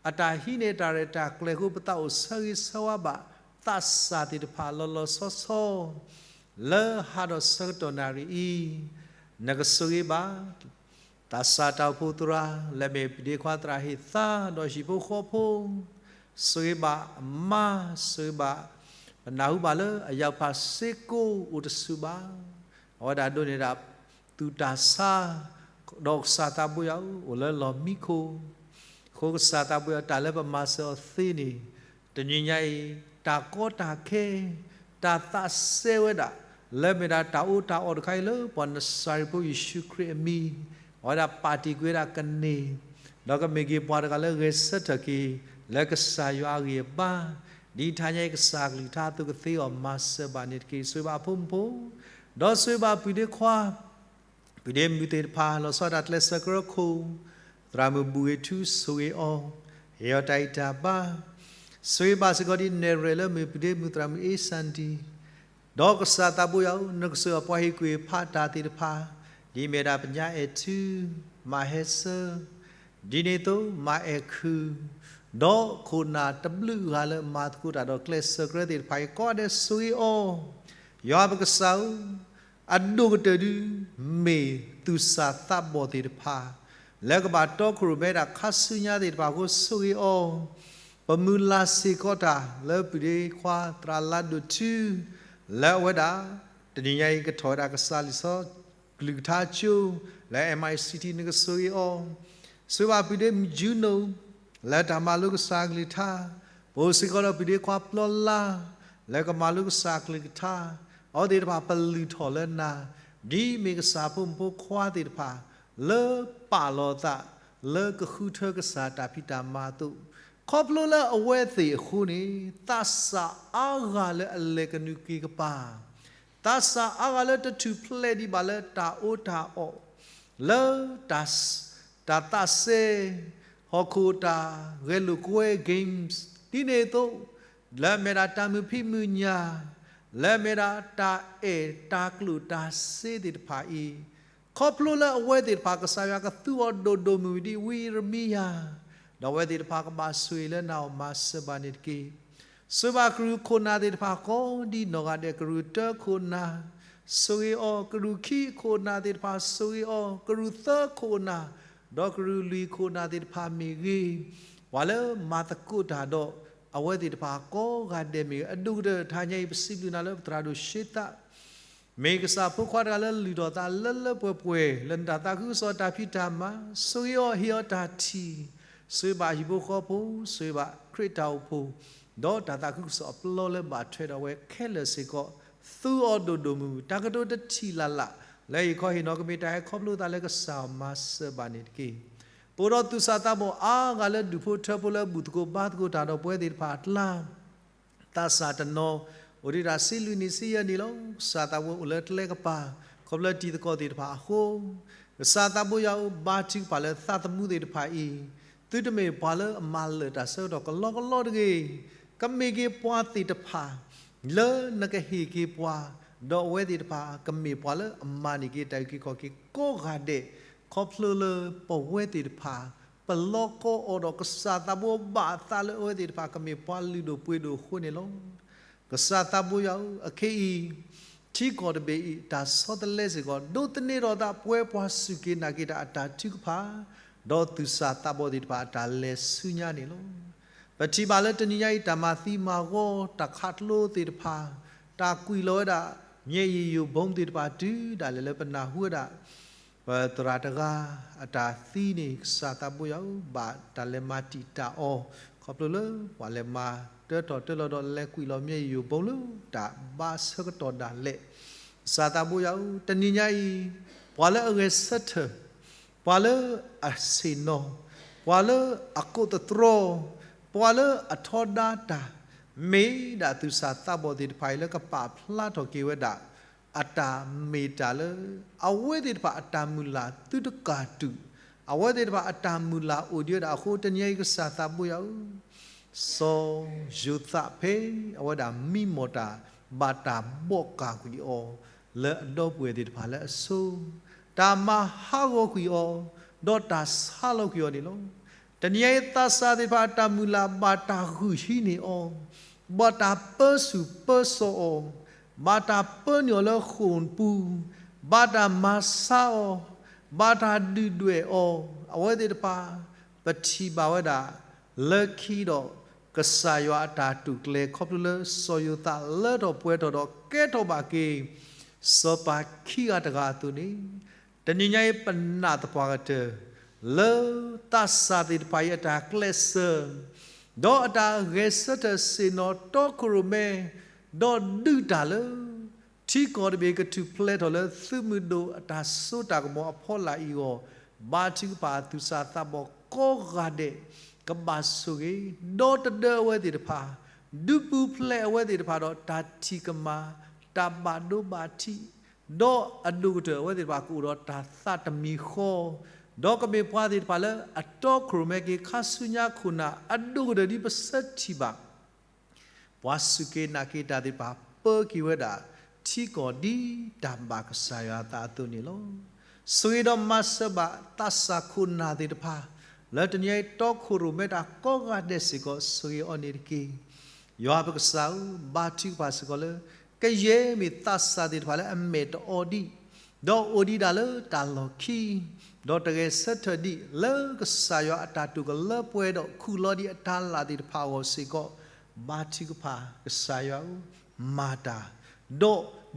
အတၢ်ဟံးန့ၢ်တၢ်ရဲၣ်တၢ်ကျဲၤအဃိ ပသးအိၣ်ဆၢဂ့ၤဆၢဝါဘၣ်သးစၢ်သ့ၣ်တဖၣ်လီၤလီၤဆီဆီ လၢဟးဒီးဆၢကတီၢ်နၣ်ရံၣ်အံၤ နကဆိၣ်ဂ့ၤဘၣ် သးစၢ်တၢ်အိၣ်ဖှိၣ်သရၣ် လၢအမ့ၢ်ပဒ့ခွါသရၣ်ဟ့ၣ်သါ ဒီးဟံၣ်ဖိဃီဖိ, ဆိၣ်ဂ့ၤဘၣ်အမါ, ဆိၣ်ဂ့ၤဘၣ် ပနၢ်ဟူဘၣ်လၢအယၢ်ဖးစ့ကိအိၣ်တဆူၣ်ဘၣ်. အဝဲဒၣ်ဒိးန့ၢ်ဒၣ်သူၣ်တၢ်ဆါ, ဒီးကစၢ်သးဘိယွၤဧၢ, အိၣ်လၢလီၢ်မံခိၣ်, အဃိကစၢ်သးဘိယွၤ တၢ်လၢပမၤစၢၤအီၤသ့န့ၣ် တနံၤညါအံၤ တၢ်ကီတၢ်ခဲ တၢ်သးစဲဝဲဒၣ် လၢမ့ၢ်ဒၣ်တၢ်အီၣ်တၢ်အီတခါအံၤလၢပှၤနစၤရ့းဖိယ့ၣ်ၡူးခရံာ်အမံၤ အဝဲဒၣ်ပာ်တ့ၢ်ကွံာ်ဝဲဒၣ်ကန့ၢ် ဒီးကမ့ၢ်က့ၤပှၤတဂၤလၢဂဲၤဆၢထၢၣ်က့ၤ လၢကစၢ်ယွၤအဂံၢ်အဘါ, ဒ်တဟါညါအံၤကစၢ်ကလုၢ်ကထါအသိးကသ့အီၤမၤစၢၤဘၣ်န့ၣ်တက့ၢ်. ဆိၣ်ဂ့ၤဘၣ်အဖိမုၣ်ဖိ, ဒီးဆိၣ်ဂ့ၤဘၣ်ပုၢ်ဒ့ခွါ ပုၢ်ဒ့မုၣ်သ့ၣ်တဖၣ် လီၤဆီဒၣ်တၢ်ကျဲးစၢးကရၢခိၣ်, သရၣ်မုၣ်ဘူၣ်ဂ့ၤထူ ဆိၣ်ဂ့ၤအီၤ, ဟ့ၣ်အီၤတၢ်ဂံၢ်တၢ်ဘါ, ဆိၣ်ဂ့ၤဘၣ်စ့ၢ်ကီးဒ်နဲၣ်ရွဲၣ်လၢမ့ၢ်ပုၢ်ဒ့မုၣ်သရၣ်မုၣ်အ့စၣ်ဒံ, ဒီးကစၢ်သးဘိယွၤဧၢ, နကဆိၣ်ဂ့ၤအပှၤဟ့ၣ်ကူၣ်ဟ့ၣ်ဖးတၢ်သ့ၣ်တဖၣ်, ဒ်မ့ၢ်ဒၣ်ပညါအဲၣ်ထု, မၤဟဲစၢ, ဒ်န့ၣ်အသိး မၤအဲၣ်ခုၣ်, ဒီးခိၣ်နၢ်တဘျုးဂၤလၢမၤသကိးတၢ်ဒီးကျဲးစၢးကရၢသ့ၣ်တဖၣ်အံၤ ကိးဂၤဒဲးဆိၣ်ဂ့ၤအီၤ, ယွၤပကစၢ်ဧၢ, အဒိၣ်ကတၢၢ်ဒု မ့ၢ်သူၣ်စၢ်သးဘီၣ်သ့ၣ်တဖၣ် လၢကဘၣ်တီခိၣ်ရိၣ်မဲဒၣ်ခါဆူညါသ့ၣ်တဖၣ်အဃိဆိၣ်ဂ့ၤအီၤ, ပမုၢ်လၢ်စ့ၢ်ကီးတၢ်လၢပုၢ်ဒ့ခွါသရၣ်လါဒိၣ်ထူ လၢအဝဲဒၣ် တနံၤညါအံၤကထီၣ်ဝဲဒၣ်ကစၢ်လံာ်စီဆှံကလုၢ်ကထါကၠိ လၢ M I C T နကဆိၣ်ဂ့ၤအီၤ, ဆိၣ်ဂ့ၤဘၣ်ပုၢ်ဒ့မုၣ်ယူနိၣ် လၢတၢ်မၤလိကစၢ်ကလုၢ်ကထါ, ပအိၣ်စ့ၢ်ကီးဒီးပုၢ်ဒ့ခွါပျီလါ လၢကမၤလိကစၢ်ကလုၢ်ကထါ, အဝဲသ့ၣ်တဖၣ်ပလုၢ်ထီၣ်လၢနၤ, ဒ်မ့ၢ်ကစၢ်ဖိမုၣ်ဖိခွါသ့ၣ်တဖၣ် လၢပာ်လီၤသး လၢကဃုထၢကစၢ်တၢ်ဖံးတၢ်မၤအသိး, ခီဖျိလၢအဝဲသ့ၣ်အဃိန့ၣ် သးစၢ်အါဂၤလၢအလဲၤကနုာ်က့ၤကပၤ သးစၢ်အါဂၤလၢတထူၣ်ဖျဲးဒံးဘၣ်လၢတၢ်အီၣ်တၢ်အီ, လၢ တၢ်သးစဲ, ဟီၣ်ခိၣ်တၢ်ဂဲၤလိာ်ကွဲ games ဒ်န့ၣ်အသိး, လၢအမ့ၢ်ဒၣ်တၢ်မုာ်ဖံးမုာ်ညၣ်, လၢအမ့ၢ်ဒၣ်တၢ်အဲၣ်တၢ်ကျိၣ်တၢ်စ့သ့ၣ်တဖၣ်အံၤ, ခီဖျိလၢအဝဲသ့ၣ်တဖၣ် ကစၢ်ယွၤကသူအီၤဒိၣ်ဒိၣ်မုၢ်မုၢ်ဒ်ဝံယံးရမံယၤ, ဒီးအဝဲသ့ၣ်တဖၣ်ကဘၣ်ဆိၣ်ဂ့ၤလၢနၤအီၤမၤစၢၤဘၣ်န့ၣ်တက့ၢ်. ဆိၣ်ဂ့ၤဘၣ်ကရူၢ်ခိၣ်နၢ်သ့ၣ်တဖၣ်ကိးဒ်နီၢ်ဂၤဒဲး, ကရူၢ်တၢခိၣ်နၢ်, ဆိၣ်ဂ့ၤအီၤ, ကရူၢ်ခံခိၣ်နၢ်သ့ၣ်တဖၣ်ဆိၣ်ဂ့ၤအီၤ, ကရူၢ်သၢခိၣ်နၢ်, ဒီးကရူၢ်လွံၢ်ခိၣ်နၢ်သ့ၣ်တဖၣ်မ့ၢ်ဂ့ၤ, ပှၤလၢမၤသကိးတၢ်ဒီးအဝဲသ့ၣ်တဖၣ်ကိးဂၤဒဲးမ့ၢ်ဂ့ၤ, အဒိၣ်ကတၢၢ်တဟါညါအံၤ ပစံးဘျုးနၤလၢပသရၣ်ဒိၣ်ရှ့သး မ့ၢ်ကစၢ်ဖိခွါတဂၤလၢလုၢ်ထီၣ်သးလၢလၢပှဲၤပှဲၤ လၢနတၢ်သးခုကစီၣ်တၢ်ဖံးတၢ်မၤ, ဆိၣ်ဂ့ၤအီၤဟ့ၣ်အီၤတၢ်ထံၣ်, ဆိၣ်ဂ့ၤဘၣ်ဟံၣ်ဖိဃီဖိ, ဆိၣ်ဂ့ၤဘၣ်ခရံာ်တၢ်အိၣ်ဖှိၣ်, ဒီးတၢ်သးခုကစီၣ်အပျီလၢဘၣ်ထွဲဒီးအဝဲခဲလၢာ်စ့ၢ်ကီး, သူအီၤဒိၣ်ဒိၣ်မုၢ်မုၢ်, တၢ်ကတိၤတထံၣ်လၢ်လၢ်, လၢဟ့ၣ်ခီဟ့ၣ်နီၤကမ့ၢ်တၢ်ဟဲခီဖျိသးလၢကစၢ်အီၤမၤစၢၤဘၣ်န့ၣ်တက့ၢ်. ပအိၣ်ဒီးသူၣ်စၢ်သးဘီၣ်အါဂၤလၢဒူၣ်ဖိထၢဖိလၢဘူၣ်သကိးဘါသကိးတၢ်ဒီးပဝဲသ့ၣ်တဖၣ်အကျါ သးစၢ်တနီၤ အိၣ်ဒံးတၢ်ဆံလွံၢ်နံၣ်ဆံယဲၢ်နံၣ်လီၤ. ကစၢ်သးဘိအိၣ်လၢကျဲကပၤ ခီဖျိတံၤသကိးသ့ၣ်တဖၣ်အဃိ, ကစၢ်သးဘိယွၤဧၢ, ဘါထုကဖၣ်လၢသးသမူသ့ၣ်တဖၣ်အံၤ, သုတမ့ၢ်ပှၤလၢအမၤလၢာ်တၢ်ဆၢကတီၢ်ကလီကလီတဂ့ၤ, ကမ့ၢ်က့ၤပှၤသ့ၣ်တဖၣ် လၢနကဟ့ၣ်က့ၤပှၤ, ဒီးအဝဲသ့ၣ်တဖၣ်ကမ့ၢ်ပှၤလၢအမၤန့ၢ်က့ၤတၢ်အုၣ်က့ၤခီၣ်က့ၤကိးဂၤဒဲး, ခီဖျိလၢပဝဲသ့ၣ်တဖၣ် ပလီၤကီအီၤဒီးကစၢ်သးဘိဘၣ်အသးလၢအဝဲသ့ၣ်တဖၣ်ကမ့ၢ်ပှၤလုၢ်ဒိၣ်ပှ့ၤဒိၣ်အဃိန့ၣ်လီၤ. ကစၢ်သးဘိယွၤဧၢ, အခဲအံၤ ထံကီၢ်တဘ့ၣ်အံၤ တၢ်ဆီတလဲစ့ၢ်ကီး ဒိးသန့ၤထီၣ်သးပဝဲပှၤစူၢ်က့ၤနာ်က့ၤတၢ်အတၢ်ထုကဖၣ်, ဒီးသူၣ်စၢ်သးဘီၣ်သ့ၣ်တဖၣ်အတၢ်လဲၤဆူညါန့ၣ်လီၤ. ပထံၣ်ဘၣ်လၢတနံၤညါအံၤ တၢ်မၤသံမၤဂီၤ တၢ်ခးကျိသ့ၣ်တဖၣ်, တၢ်ကွံာ်လီၤဝဲဒၣ် မၠဲၣ်ယံၤယိၤဘိသ့ၣ်တဖၣ်တုၤဒၣ်လဲာ်လၢပနၢ်ဟူဝဲဒၣ် ပသရၣ်တဂၤအတၢ်သံန့ၣ် ကစၢ်သးဘိယွၤဧၢ, ဘၣ်တၢ်လဲၤမၤတံာ်တာ်အီၤ, ခီဖျိလၢပှၤလဲၤမၤတၢထီၣ်တၢလီၤဒီးလဲၤကွံာ်လီၤမၠဲၣ်ယံၤယိၤဘိလၢတၢ်ဘါဆၢကတီၢ်ဒၣ်လဲာ်, ကစၢ်သးဘိယွၤဧၢ, တနံၤညါအံၤ ပှၤလၢအဂဲၤဆၢထၢၣ် ပှၤလၢအဆ့ၣ်နီၤ, ပှၤလၢအကိးသတြီ, ပှၤလၢအထီဒါတၢ်, မ့ၢ်ဒၣ်သူၣ်စၢ်သးဘီၣ်သ့ၣ်တဖၣ်အံၤလၢကပာ်ဖျါထီၣ်က့ၤဝဲဒၣ် အတၢ်မ့ၢ်တၢ်လၢ အဝဲသ့ၣ်တဖၣ်အတၢ်မုၢ်လၢ်သုတကၢ်တူာ်, အဝဲသ့ၣ်တဖၣ်အတၢ်မုၢ်လၢ်အိၣ်ဒံးဝဲဒၣ်အဃိ တနံၤညါအံၤကစၢ်သးဘိယွၤဧၢ, စီၤယိၤသးဖဲအဝဲဒၣ်မံမီၢ်တၢ် ဘၣ်တၢ်ဘီၣ်ကၢ်ကွံာ်အီၤ လၢအဒီပုၢ်ဝဲၢ်သ့ၣ်တဖၣ်လၢအဆိ, တၢ်မၤဟးဂီၤကွံာ်အီၤ, ဒီးတၢ်ဆါလီၤကွံာ်အီၤန့ၣ်လီၤ. တနံၤညါအံၤသးစၢ်သ့ၣ်တဖၣ်အတၢ်မုၢ်လၢ်ဘၣ်တၢ်ဂုာ်ဟံးန့ၢ်အီၤ, ဘၣ်တၢ်ပၢဆူၣ်ပၢစိးအီၤ, ဘၣ်တၢ်ပၢနုာ်အီၤလၢဃိာ်ပူၤ, ဘၣ်တၢ်မၤဆါအီၤ, ဘၣ်တၢ်ဒုၣ်ဒွဲၣ်အီၤ, အဝဲသ့ၣ်တဖၣ် ပထံၣ်ဘၣ်ဝဲဒၣ် လၢခံဒီး ကစၢ်ယွၤအတၢ်တိာ်ကျဲၤခီဖျိလၢစီၤယိၤသးလၢထီၣ်ပှဲၤထီၣ်ဒီးကဲထီၣ်ဘၣ်က့ၤ စီၤပၤခံဂၤတဂၤအသိးန့ၣ်, တနံၤညါအံၤပနာ်သပှၢ်ကတၢၢ် လၢသးစၢ်သ့ၣ်တဖၣ်အံၤအတၢ်ကျဲးစၢး ဒီးအတၢ်ဂဲၤဆၢထၢၣ်ဆ့ၣ်နီၤတီခိၣ်ရိၣ်မဲ ဒီးဒုးတၢ်လၢ ထံကီၢ်တဘ့ၣ်ကထူၣ်ဖျဲးထီၣ်လၢသုးမုၢ်ဒိၣ်အတၢ်စိတၢ်ကမီၤအဖီလာ်အံၤအဂီၢ်, ဘါထုကဖၣ်သူၣ်စၢ်သးဘီၣ်ကိးဂၤဒဲး ကဘၣ်ဆိၣ်ဂ့ၤ, ဒီးတဒၢအဝဲသ့ၣ်တဖၣ်, ဒုးပူၤဖျဲးအဝဲသ့ၣ်တဖၣ်ဒီးတၢ်ထံၣ်ကမၣ်, တၢ်ဘၣ်ဒိဘၣ်ထံး, ဒီးအဒိၣ်ကတၢၢ်အဝဲသ့ၣ်တဖၣ်ကအိၣ်ဒီးတၢ်သးတမံၤဃီ, ဒီးကမ့ၢ်ပှၤသ့ၣ်တဖၣ်လၢအတီခိၣ်ရိၣ်မဲက့ၤခါဆူညါခိၣ်နၢ်အဒိၣ်ကတၢၢ်ဒ်ပစၢထံၣ်ဘၣ် ပှၤစူၢ်က့ၤနာ်က့ၤတၢ်သ့ၣ်တဖၣ် ပၢက့ၤဝဲဒၣ် ထံကီၢ်ဒ်တၢ်ဘၣ်ကစၢ်ယွၤအသးအသိးန့ၣ်လီၤ. ဆိၣ်ဂ့ၤဒီးမၤစၢၤဘၣ်သးစၢ်ခိၣ်နၢ်သ့ၣ်တဖၣ် လၢတနံၤအံၤတီခိၣ်ရိၣ်မဲတၢ်ကိးဂၤဒဲးစ့ၢ်ကီး ဆိၣ်ဂ့ၤအီၤန့ၣ်တက့ၢ်. ယွၤပကစၢ်ဧၢ, ဘါထုကဖၣ်စ့ၢ်ကီးလၢ ကယဲၢ်မ့ၢ်သးစၢ်သ့ၣ်တဖၣ်လၢအမဲာ်တအီဒံး, ဒီးအိၣ်ဒံးဒၣ်လၢတၢ်လီၢ်ခံ, ဒီးတဂဲၤဆၢထၢၣ်ဒံးလၢကစၢ်ယွၤအတၢ်တိာ်ကလၢပှဲၤဒီးခူၣ်လီၤဒံးအတၢ်လၢ်သ့ၣ်တဖၣ်အဂီၢ်စ့ၢ်ကီး, ဘါထုကဖၣ်ကစၢ်ယွၤဧၢ, မၤတၢ်,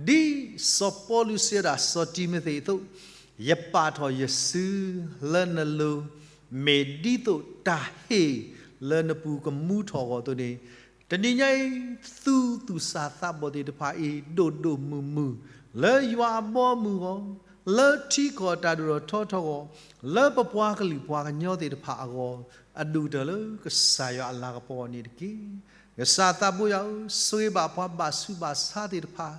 ဒီးဒ်စီၤပီလူးစံးဝဲဒၣ်စီၤတံၤမသ့းအသိး, ယပာ်ထီၣ်ယစုလၢနလိၤ, မ့ၢ်ဒ်သိးတၢ်ဟ့ၣ်လၢနပူၤကမူထီၣ်အဂီၢ်အသိးန့ၣ်, တနံၤညါအံၤ သုသူၣ်စၢ်သးဘီၣ်သ့ၣ်တဖၣ်အံၤ ဒိၣ်ဒိၣ်မုၢ်မုၢ် လၢယွၤအဘီအမုၢ်အဂီၢ်, လၢထံကီၢ်တၢ်ဒိၣ်ထီၣ်ထီထီၣ်အဂီၢ်, လၢပပှၤကလုာ်ပှၤကညီသ့ၣ်တဖၣ်အဂီၢ်, အဒိၣ်ကတၢၢ်လၢကစၢ်ယွၤအလၤကပီၤအဂီၢ်န့ၣ်တက့ၢ်. ကစၢ်သးဘိယွၤဧၢ, ဆိၣ်ဂ့ၤဘၣ်ပှၤဘၣ်ဆူးဘၣ်ဆါသ့ၣ်တဖၣ်,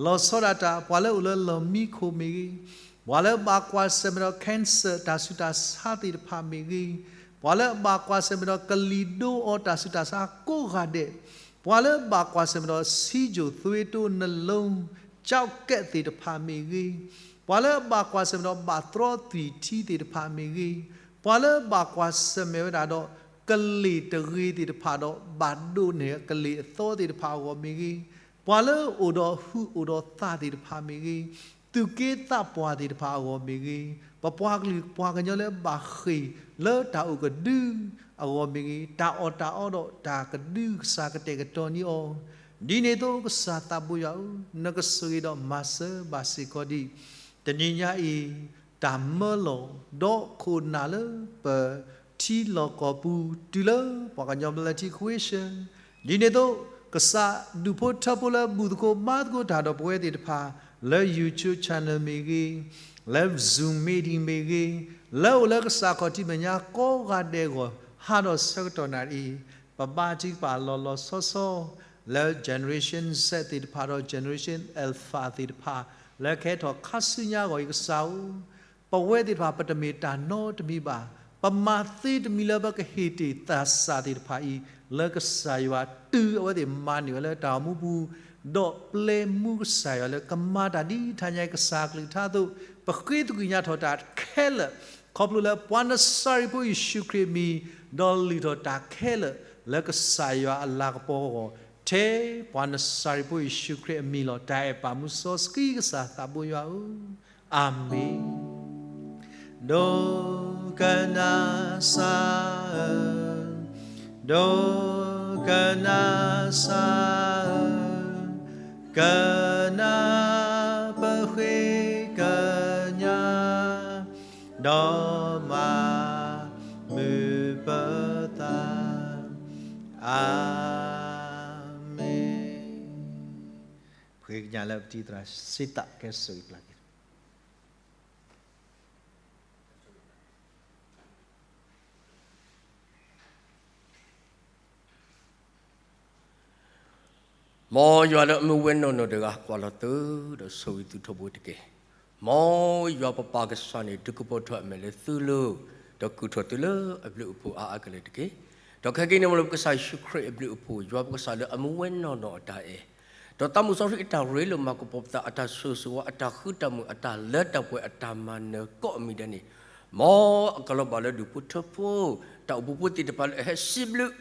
လီၤဆီဒၣ်တၢ် ပှၤလၢအိၣ်လၢလီၢ်မံခိၣ်မ့ၢ်ဂ့ၤ, ပှၤလၢအဘၣ်ကွၢ်ဆၢၣ်မဲာ်ဒီး cancer တၢ်ဆူးတၢ်ဆါသ့ၣ်တဖၣ်မ့ၢ်ဂ့ၤ, ပှၤလၢအဘၣ်ကွၢ်ဆၢၣ်မဲာ်ဒီးကလံၤဒိအီၤတၢ်ဆူးတၢ်ဆါကိးဂၤဒဲး, ပှၤလၢအဘၣ်ကွၢ်ဆၢၣ်မဲာ်ဒီး ဆီးချိုသွေးတိုးနှလုံး ကျောက်ကပ် သ့ၣ်တဖၣ်မ့ၢ်ဂ့ၤ, ပှၤလၢအဘၣ်ကွၢ်ဆၢၣ်မဲာ်ဒီးဘၣ်သရီသံၣ်ထံသ့ၣ်တဖၣ်မ့ၢ်ဂ့ၤ, ပှၤလၢအဘၣ်ကွၢ်ဆၢၣ်မဲာ်ဝဲဒၣ်ဒီး ကလ့ၣ်တဂ့ၤသ့ၣ်တဖၣ်ဒီး ဘၣ်ဒိးန့ၢ်ကလ့ၣ်အသီသ့ၣ်တဖၣ်အဂီၢ်မ့ၢ်ဂ့ၤ, ပှၤလၢအအိၣ်ဒီးဟုးအိၣ်ဒီးသးသ့ၣ်တဖၣ်မ့ၢ်ဂ့ၤ, သူၣ်က့သးပှၢ်သ့ၣ်တဖၣ်အဂီၢ်မ့ၢ်ဂ့ၤ, ပပှၤကလုာ်ပှၤကညီလၢဘၣ်ဃ့ၢ်လၢတၢ်အိၣ်ကဒုအဂီၢ်မ့ၢ်ဂ့ၤ, တၢ်အီၣ်တၢ်အီဒီးတၢ်ကဒုကစၢ်ကတဲာ်ကတီၤန့ၢ်အီၤ, ဒ်န့ၣ်အသိးကစၢ်သးဘိယွၤဧၢ, နကဆိၣ်ဂ့ၤဒီးမၤစၢၤဘၣ်စ့ၢ်ကီးဒံး, တနံၤညါအံၤ တၢ်မၢလီၤ ဒီးခိၣ်နၢ်လၢပထံလီၢ်ကီၢ်ပူၤ တုၤလၢပှၤကညီဘျၢထံ ခွ့ၡၢၣ်, ဒ်န့ၣ်အသိး ကစၢ်ဒူၣ်ဖိထၢဖိလၢဘူၣ်သကိးဘါသကိးတၢ်ဒီးပဝဲသ့ၣ်တဖၣ် လၢ YouTube channel မ့ၢ်ဂ့ၤ, လၢ Zoom meeting မ့ၢ်ဂ့ၤ, လၢအိၣ်လၢကစၢ်ခီၣ်ထံးမဲာ်ညါကိးဂၤဒဲးအဂီၢ် ဟါဒီးဆၢကတီၢ်နၣ်ရံၣ်အံၤ, ပဘါထုကဖၣ်လီၤလီၤဆီဆီ လၢ Generation Z သ့ၣ်တဖၣ်ဒီး Generation Alpha သ့ၣ်တဖၣ် လၢကဟဲထီၣ်ခါဆူညါအဂီၢ်အံၤ ကစၢ်ဧၢ, ပဝဲသ့ၣ်တဖၣ်ပတမ့ၢ်တၢ်နီတမံၤဘၣ်, ပမၤသ့တမံၤလၢပကဟ့ၣ်တ့ၢ်သးစၢ်သ့ၣ်တဖၣ်အံၤ လၢကစၢ်ယွၤတုၤအဝဲသ့ၣ်မၤန့ၢ်ဝဲလၢတၢ်အိၣ်မူပူၤ, ဒီးပျဲမူကစၢ်ယွၤလၢကမၤတၢ်ဒ်တနံၤအံၤကစၢ်ကလုၢ်ကထါအသိး, ပဃ့သကွံာ်ညါထီၣ်တၢ်ခဲလၢာ် ခီဖျိလၢပှၤနစၤရ့းဖိယ့ၣ်ၡူးခရံာ်အမံၤ, ဒီးလုၢ်ထီၣ်တၢ်ခဲလၢာ် လၢကစၢ်ယွၤအလၤကပီၤအဂီၢ်, ထဲပှၤနစၤရ့းဖိယ့ၣ်ၡူးခရံာ်အမံၤလီၤ. တၢ်အဲၣ်ပာ်မူစီဆှံကစၢ်သးဘိယွၤဧၢ, အၤမ့ၣ်. ဒိကနၣ်စၢ်ဧၢ, ဒိကနၣ်စၢ်ဧၢ, က နၢ်ပဃ့ကညး ဒီးမၤမုာ်ပသး, အၤမ့ၣ်. ပဃ့ကညးလၢပတံၤသရၣ်စံးသးကဲဆိၣ်ဂ့ၤပျၢ်က့ၤ မ်ယွၤလၢအမူဝဲနီၢ်နီၢ်တဂၤကွၢ်လီၤသု, ဒီးဆိၣ်ဂ့ၤသုထီဘိတက့ၢ်. မ်ယွၤပပၢ်ကစၢ်န့ၣ် ဒုးကပီၤထီၣ်အမဲာ်လၢသုလိၤ, ဒီးကူၣ်ထီၣ်သုလၢအဘျုးအဖှိၣ်အါအါကလဲာ်တက့ၢ်. ဒီးခဲကနံၣ်န့ၣ် မ်လၢပကစၢ်ယ့ၣ်ၡူးခရံာ်အဘျုးအဖှိၣ်, ယွၤပကစၢ်လၢအမူဝဲနီၢ်နီၢ်အတၢ်အဲၣ်, ဒီးသးမုၢ်စီဆှံအတၢ်ရ့လိာ်မၤကပီၤပသး, အတၢ်ဆိၣ်ဂ့ၤဆိၣ်ဝါ, အတၢ်ဃူတၢ်မုာ်, အတၢ်လၢတၢ်ပှဲၤ, အတၢ်မၤနၢၤကိးမံၤဒဲးန့ၣ်, မ်အကလီၤဘၣ်လၢဒူၣ်ဖိထၢဖိ, တၢ်အိၣ်ဖှိၣ်ဖိသ့ၣ်တဖၣ်လၢအဟဲစံးဘျုး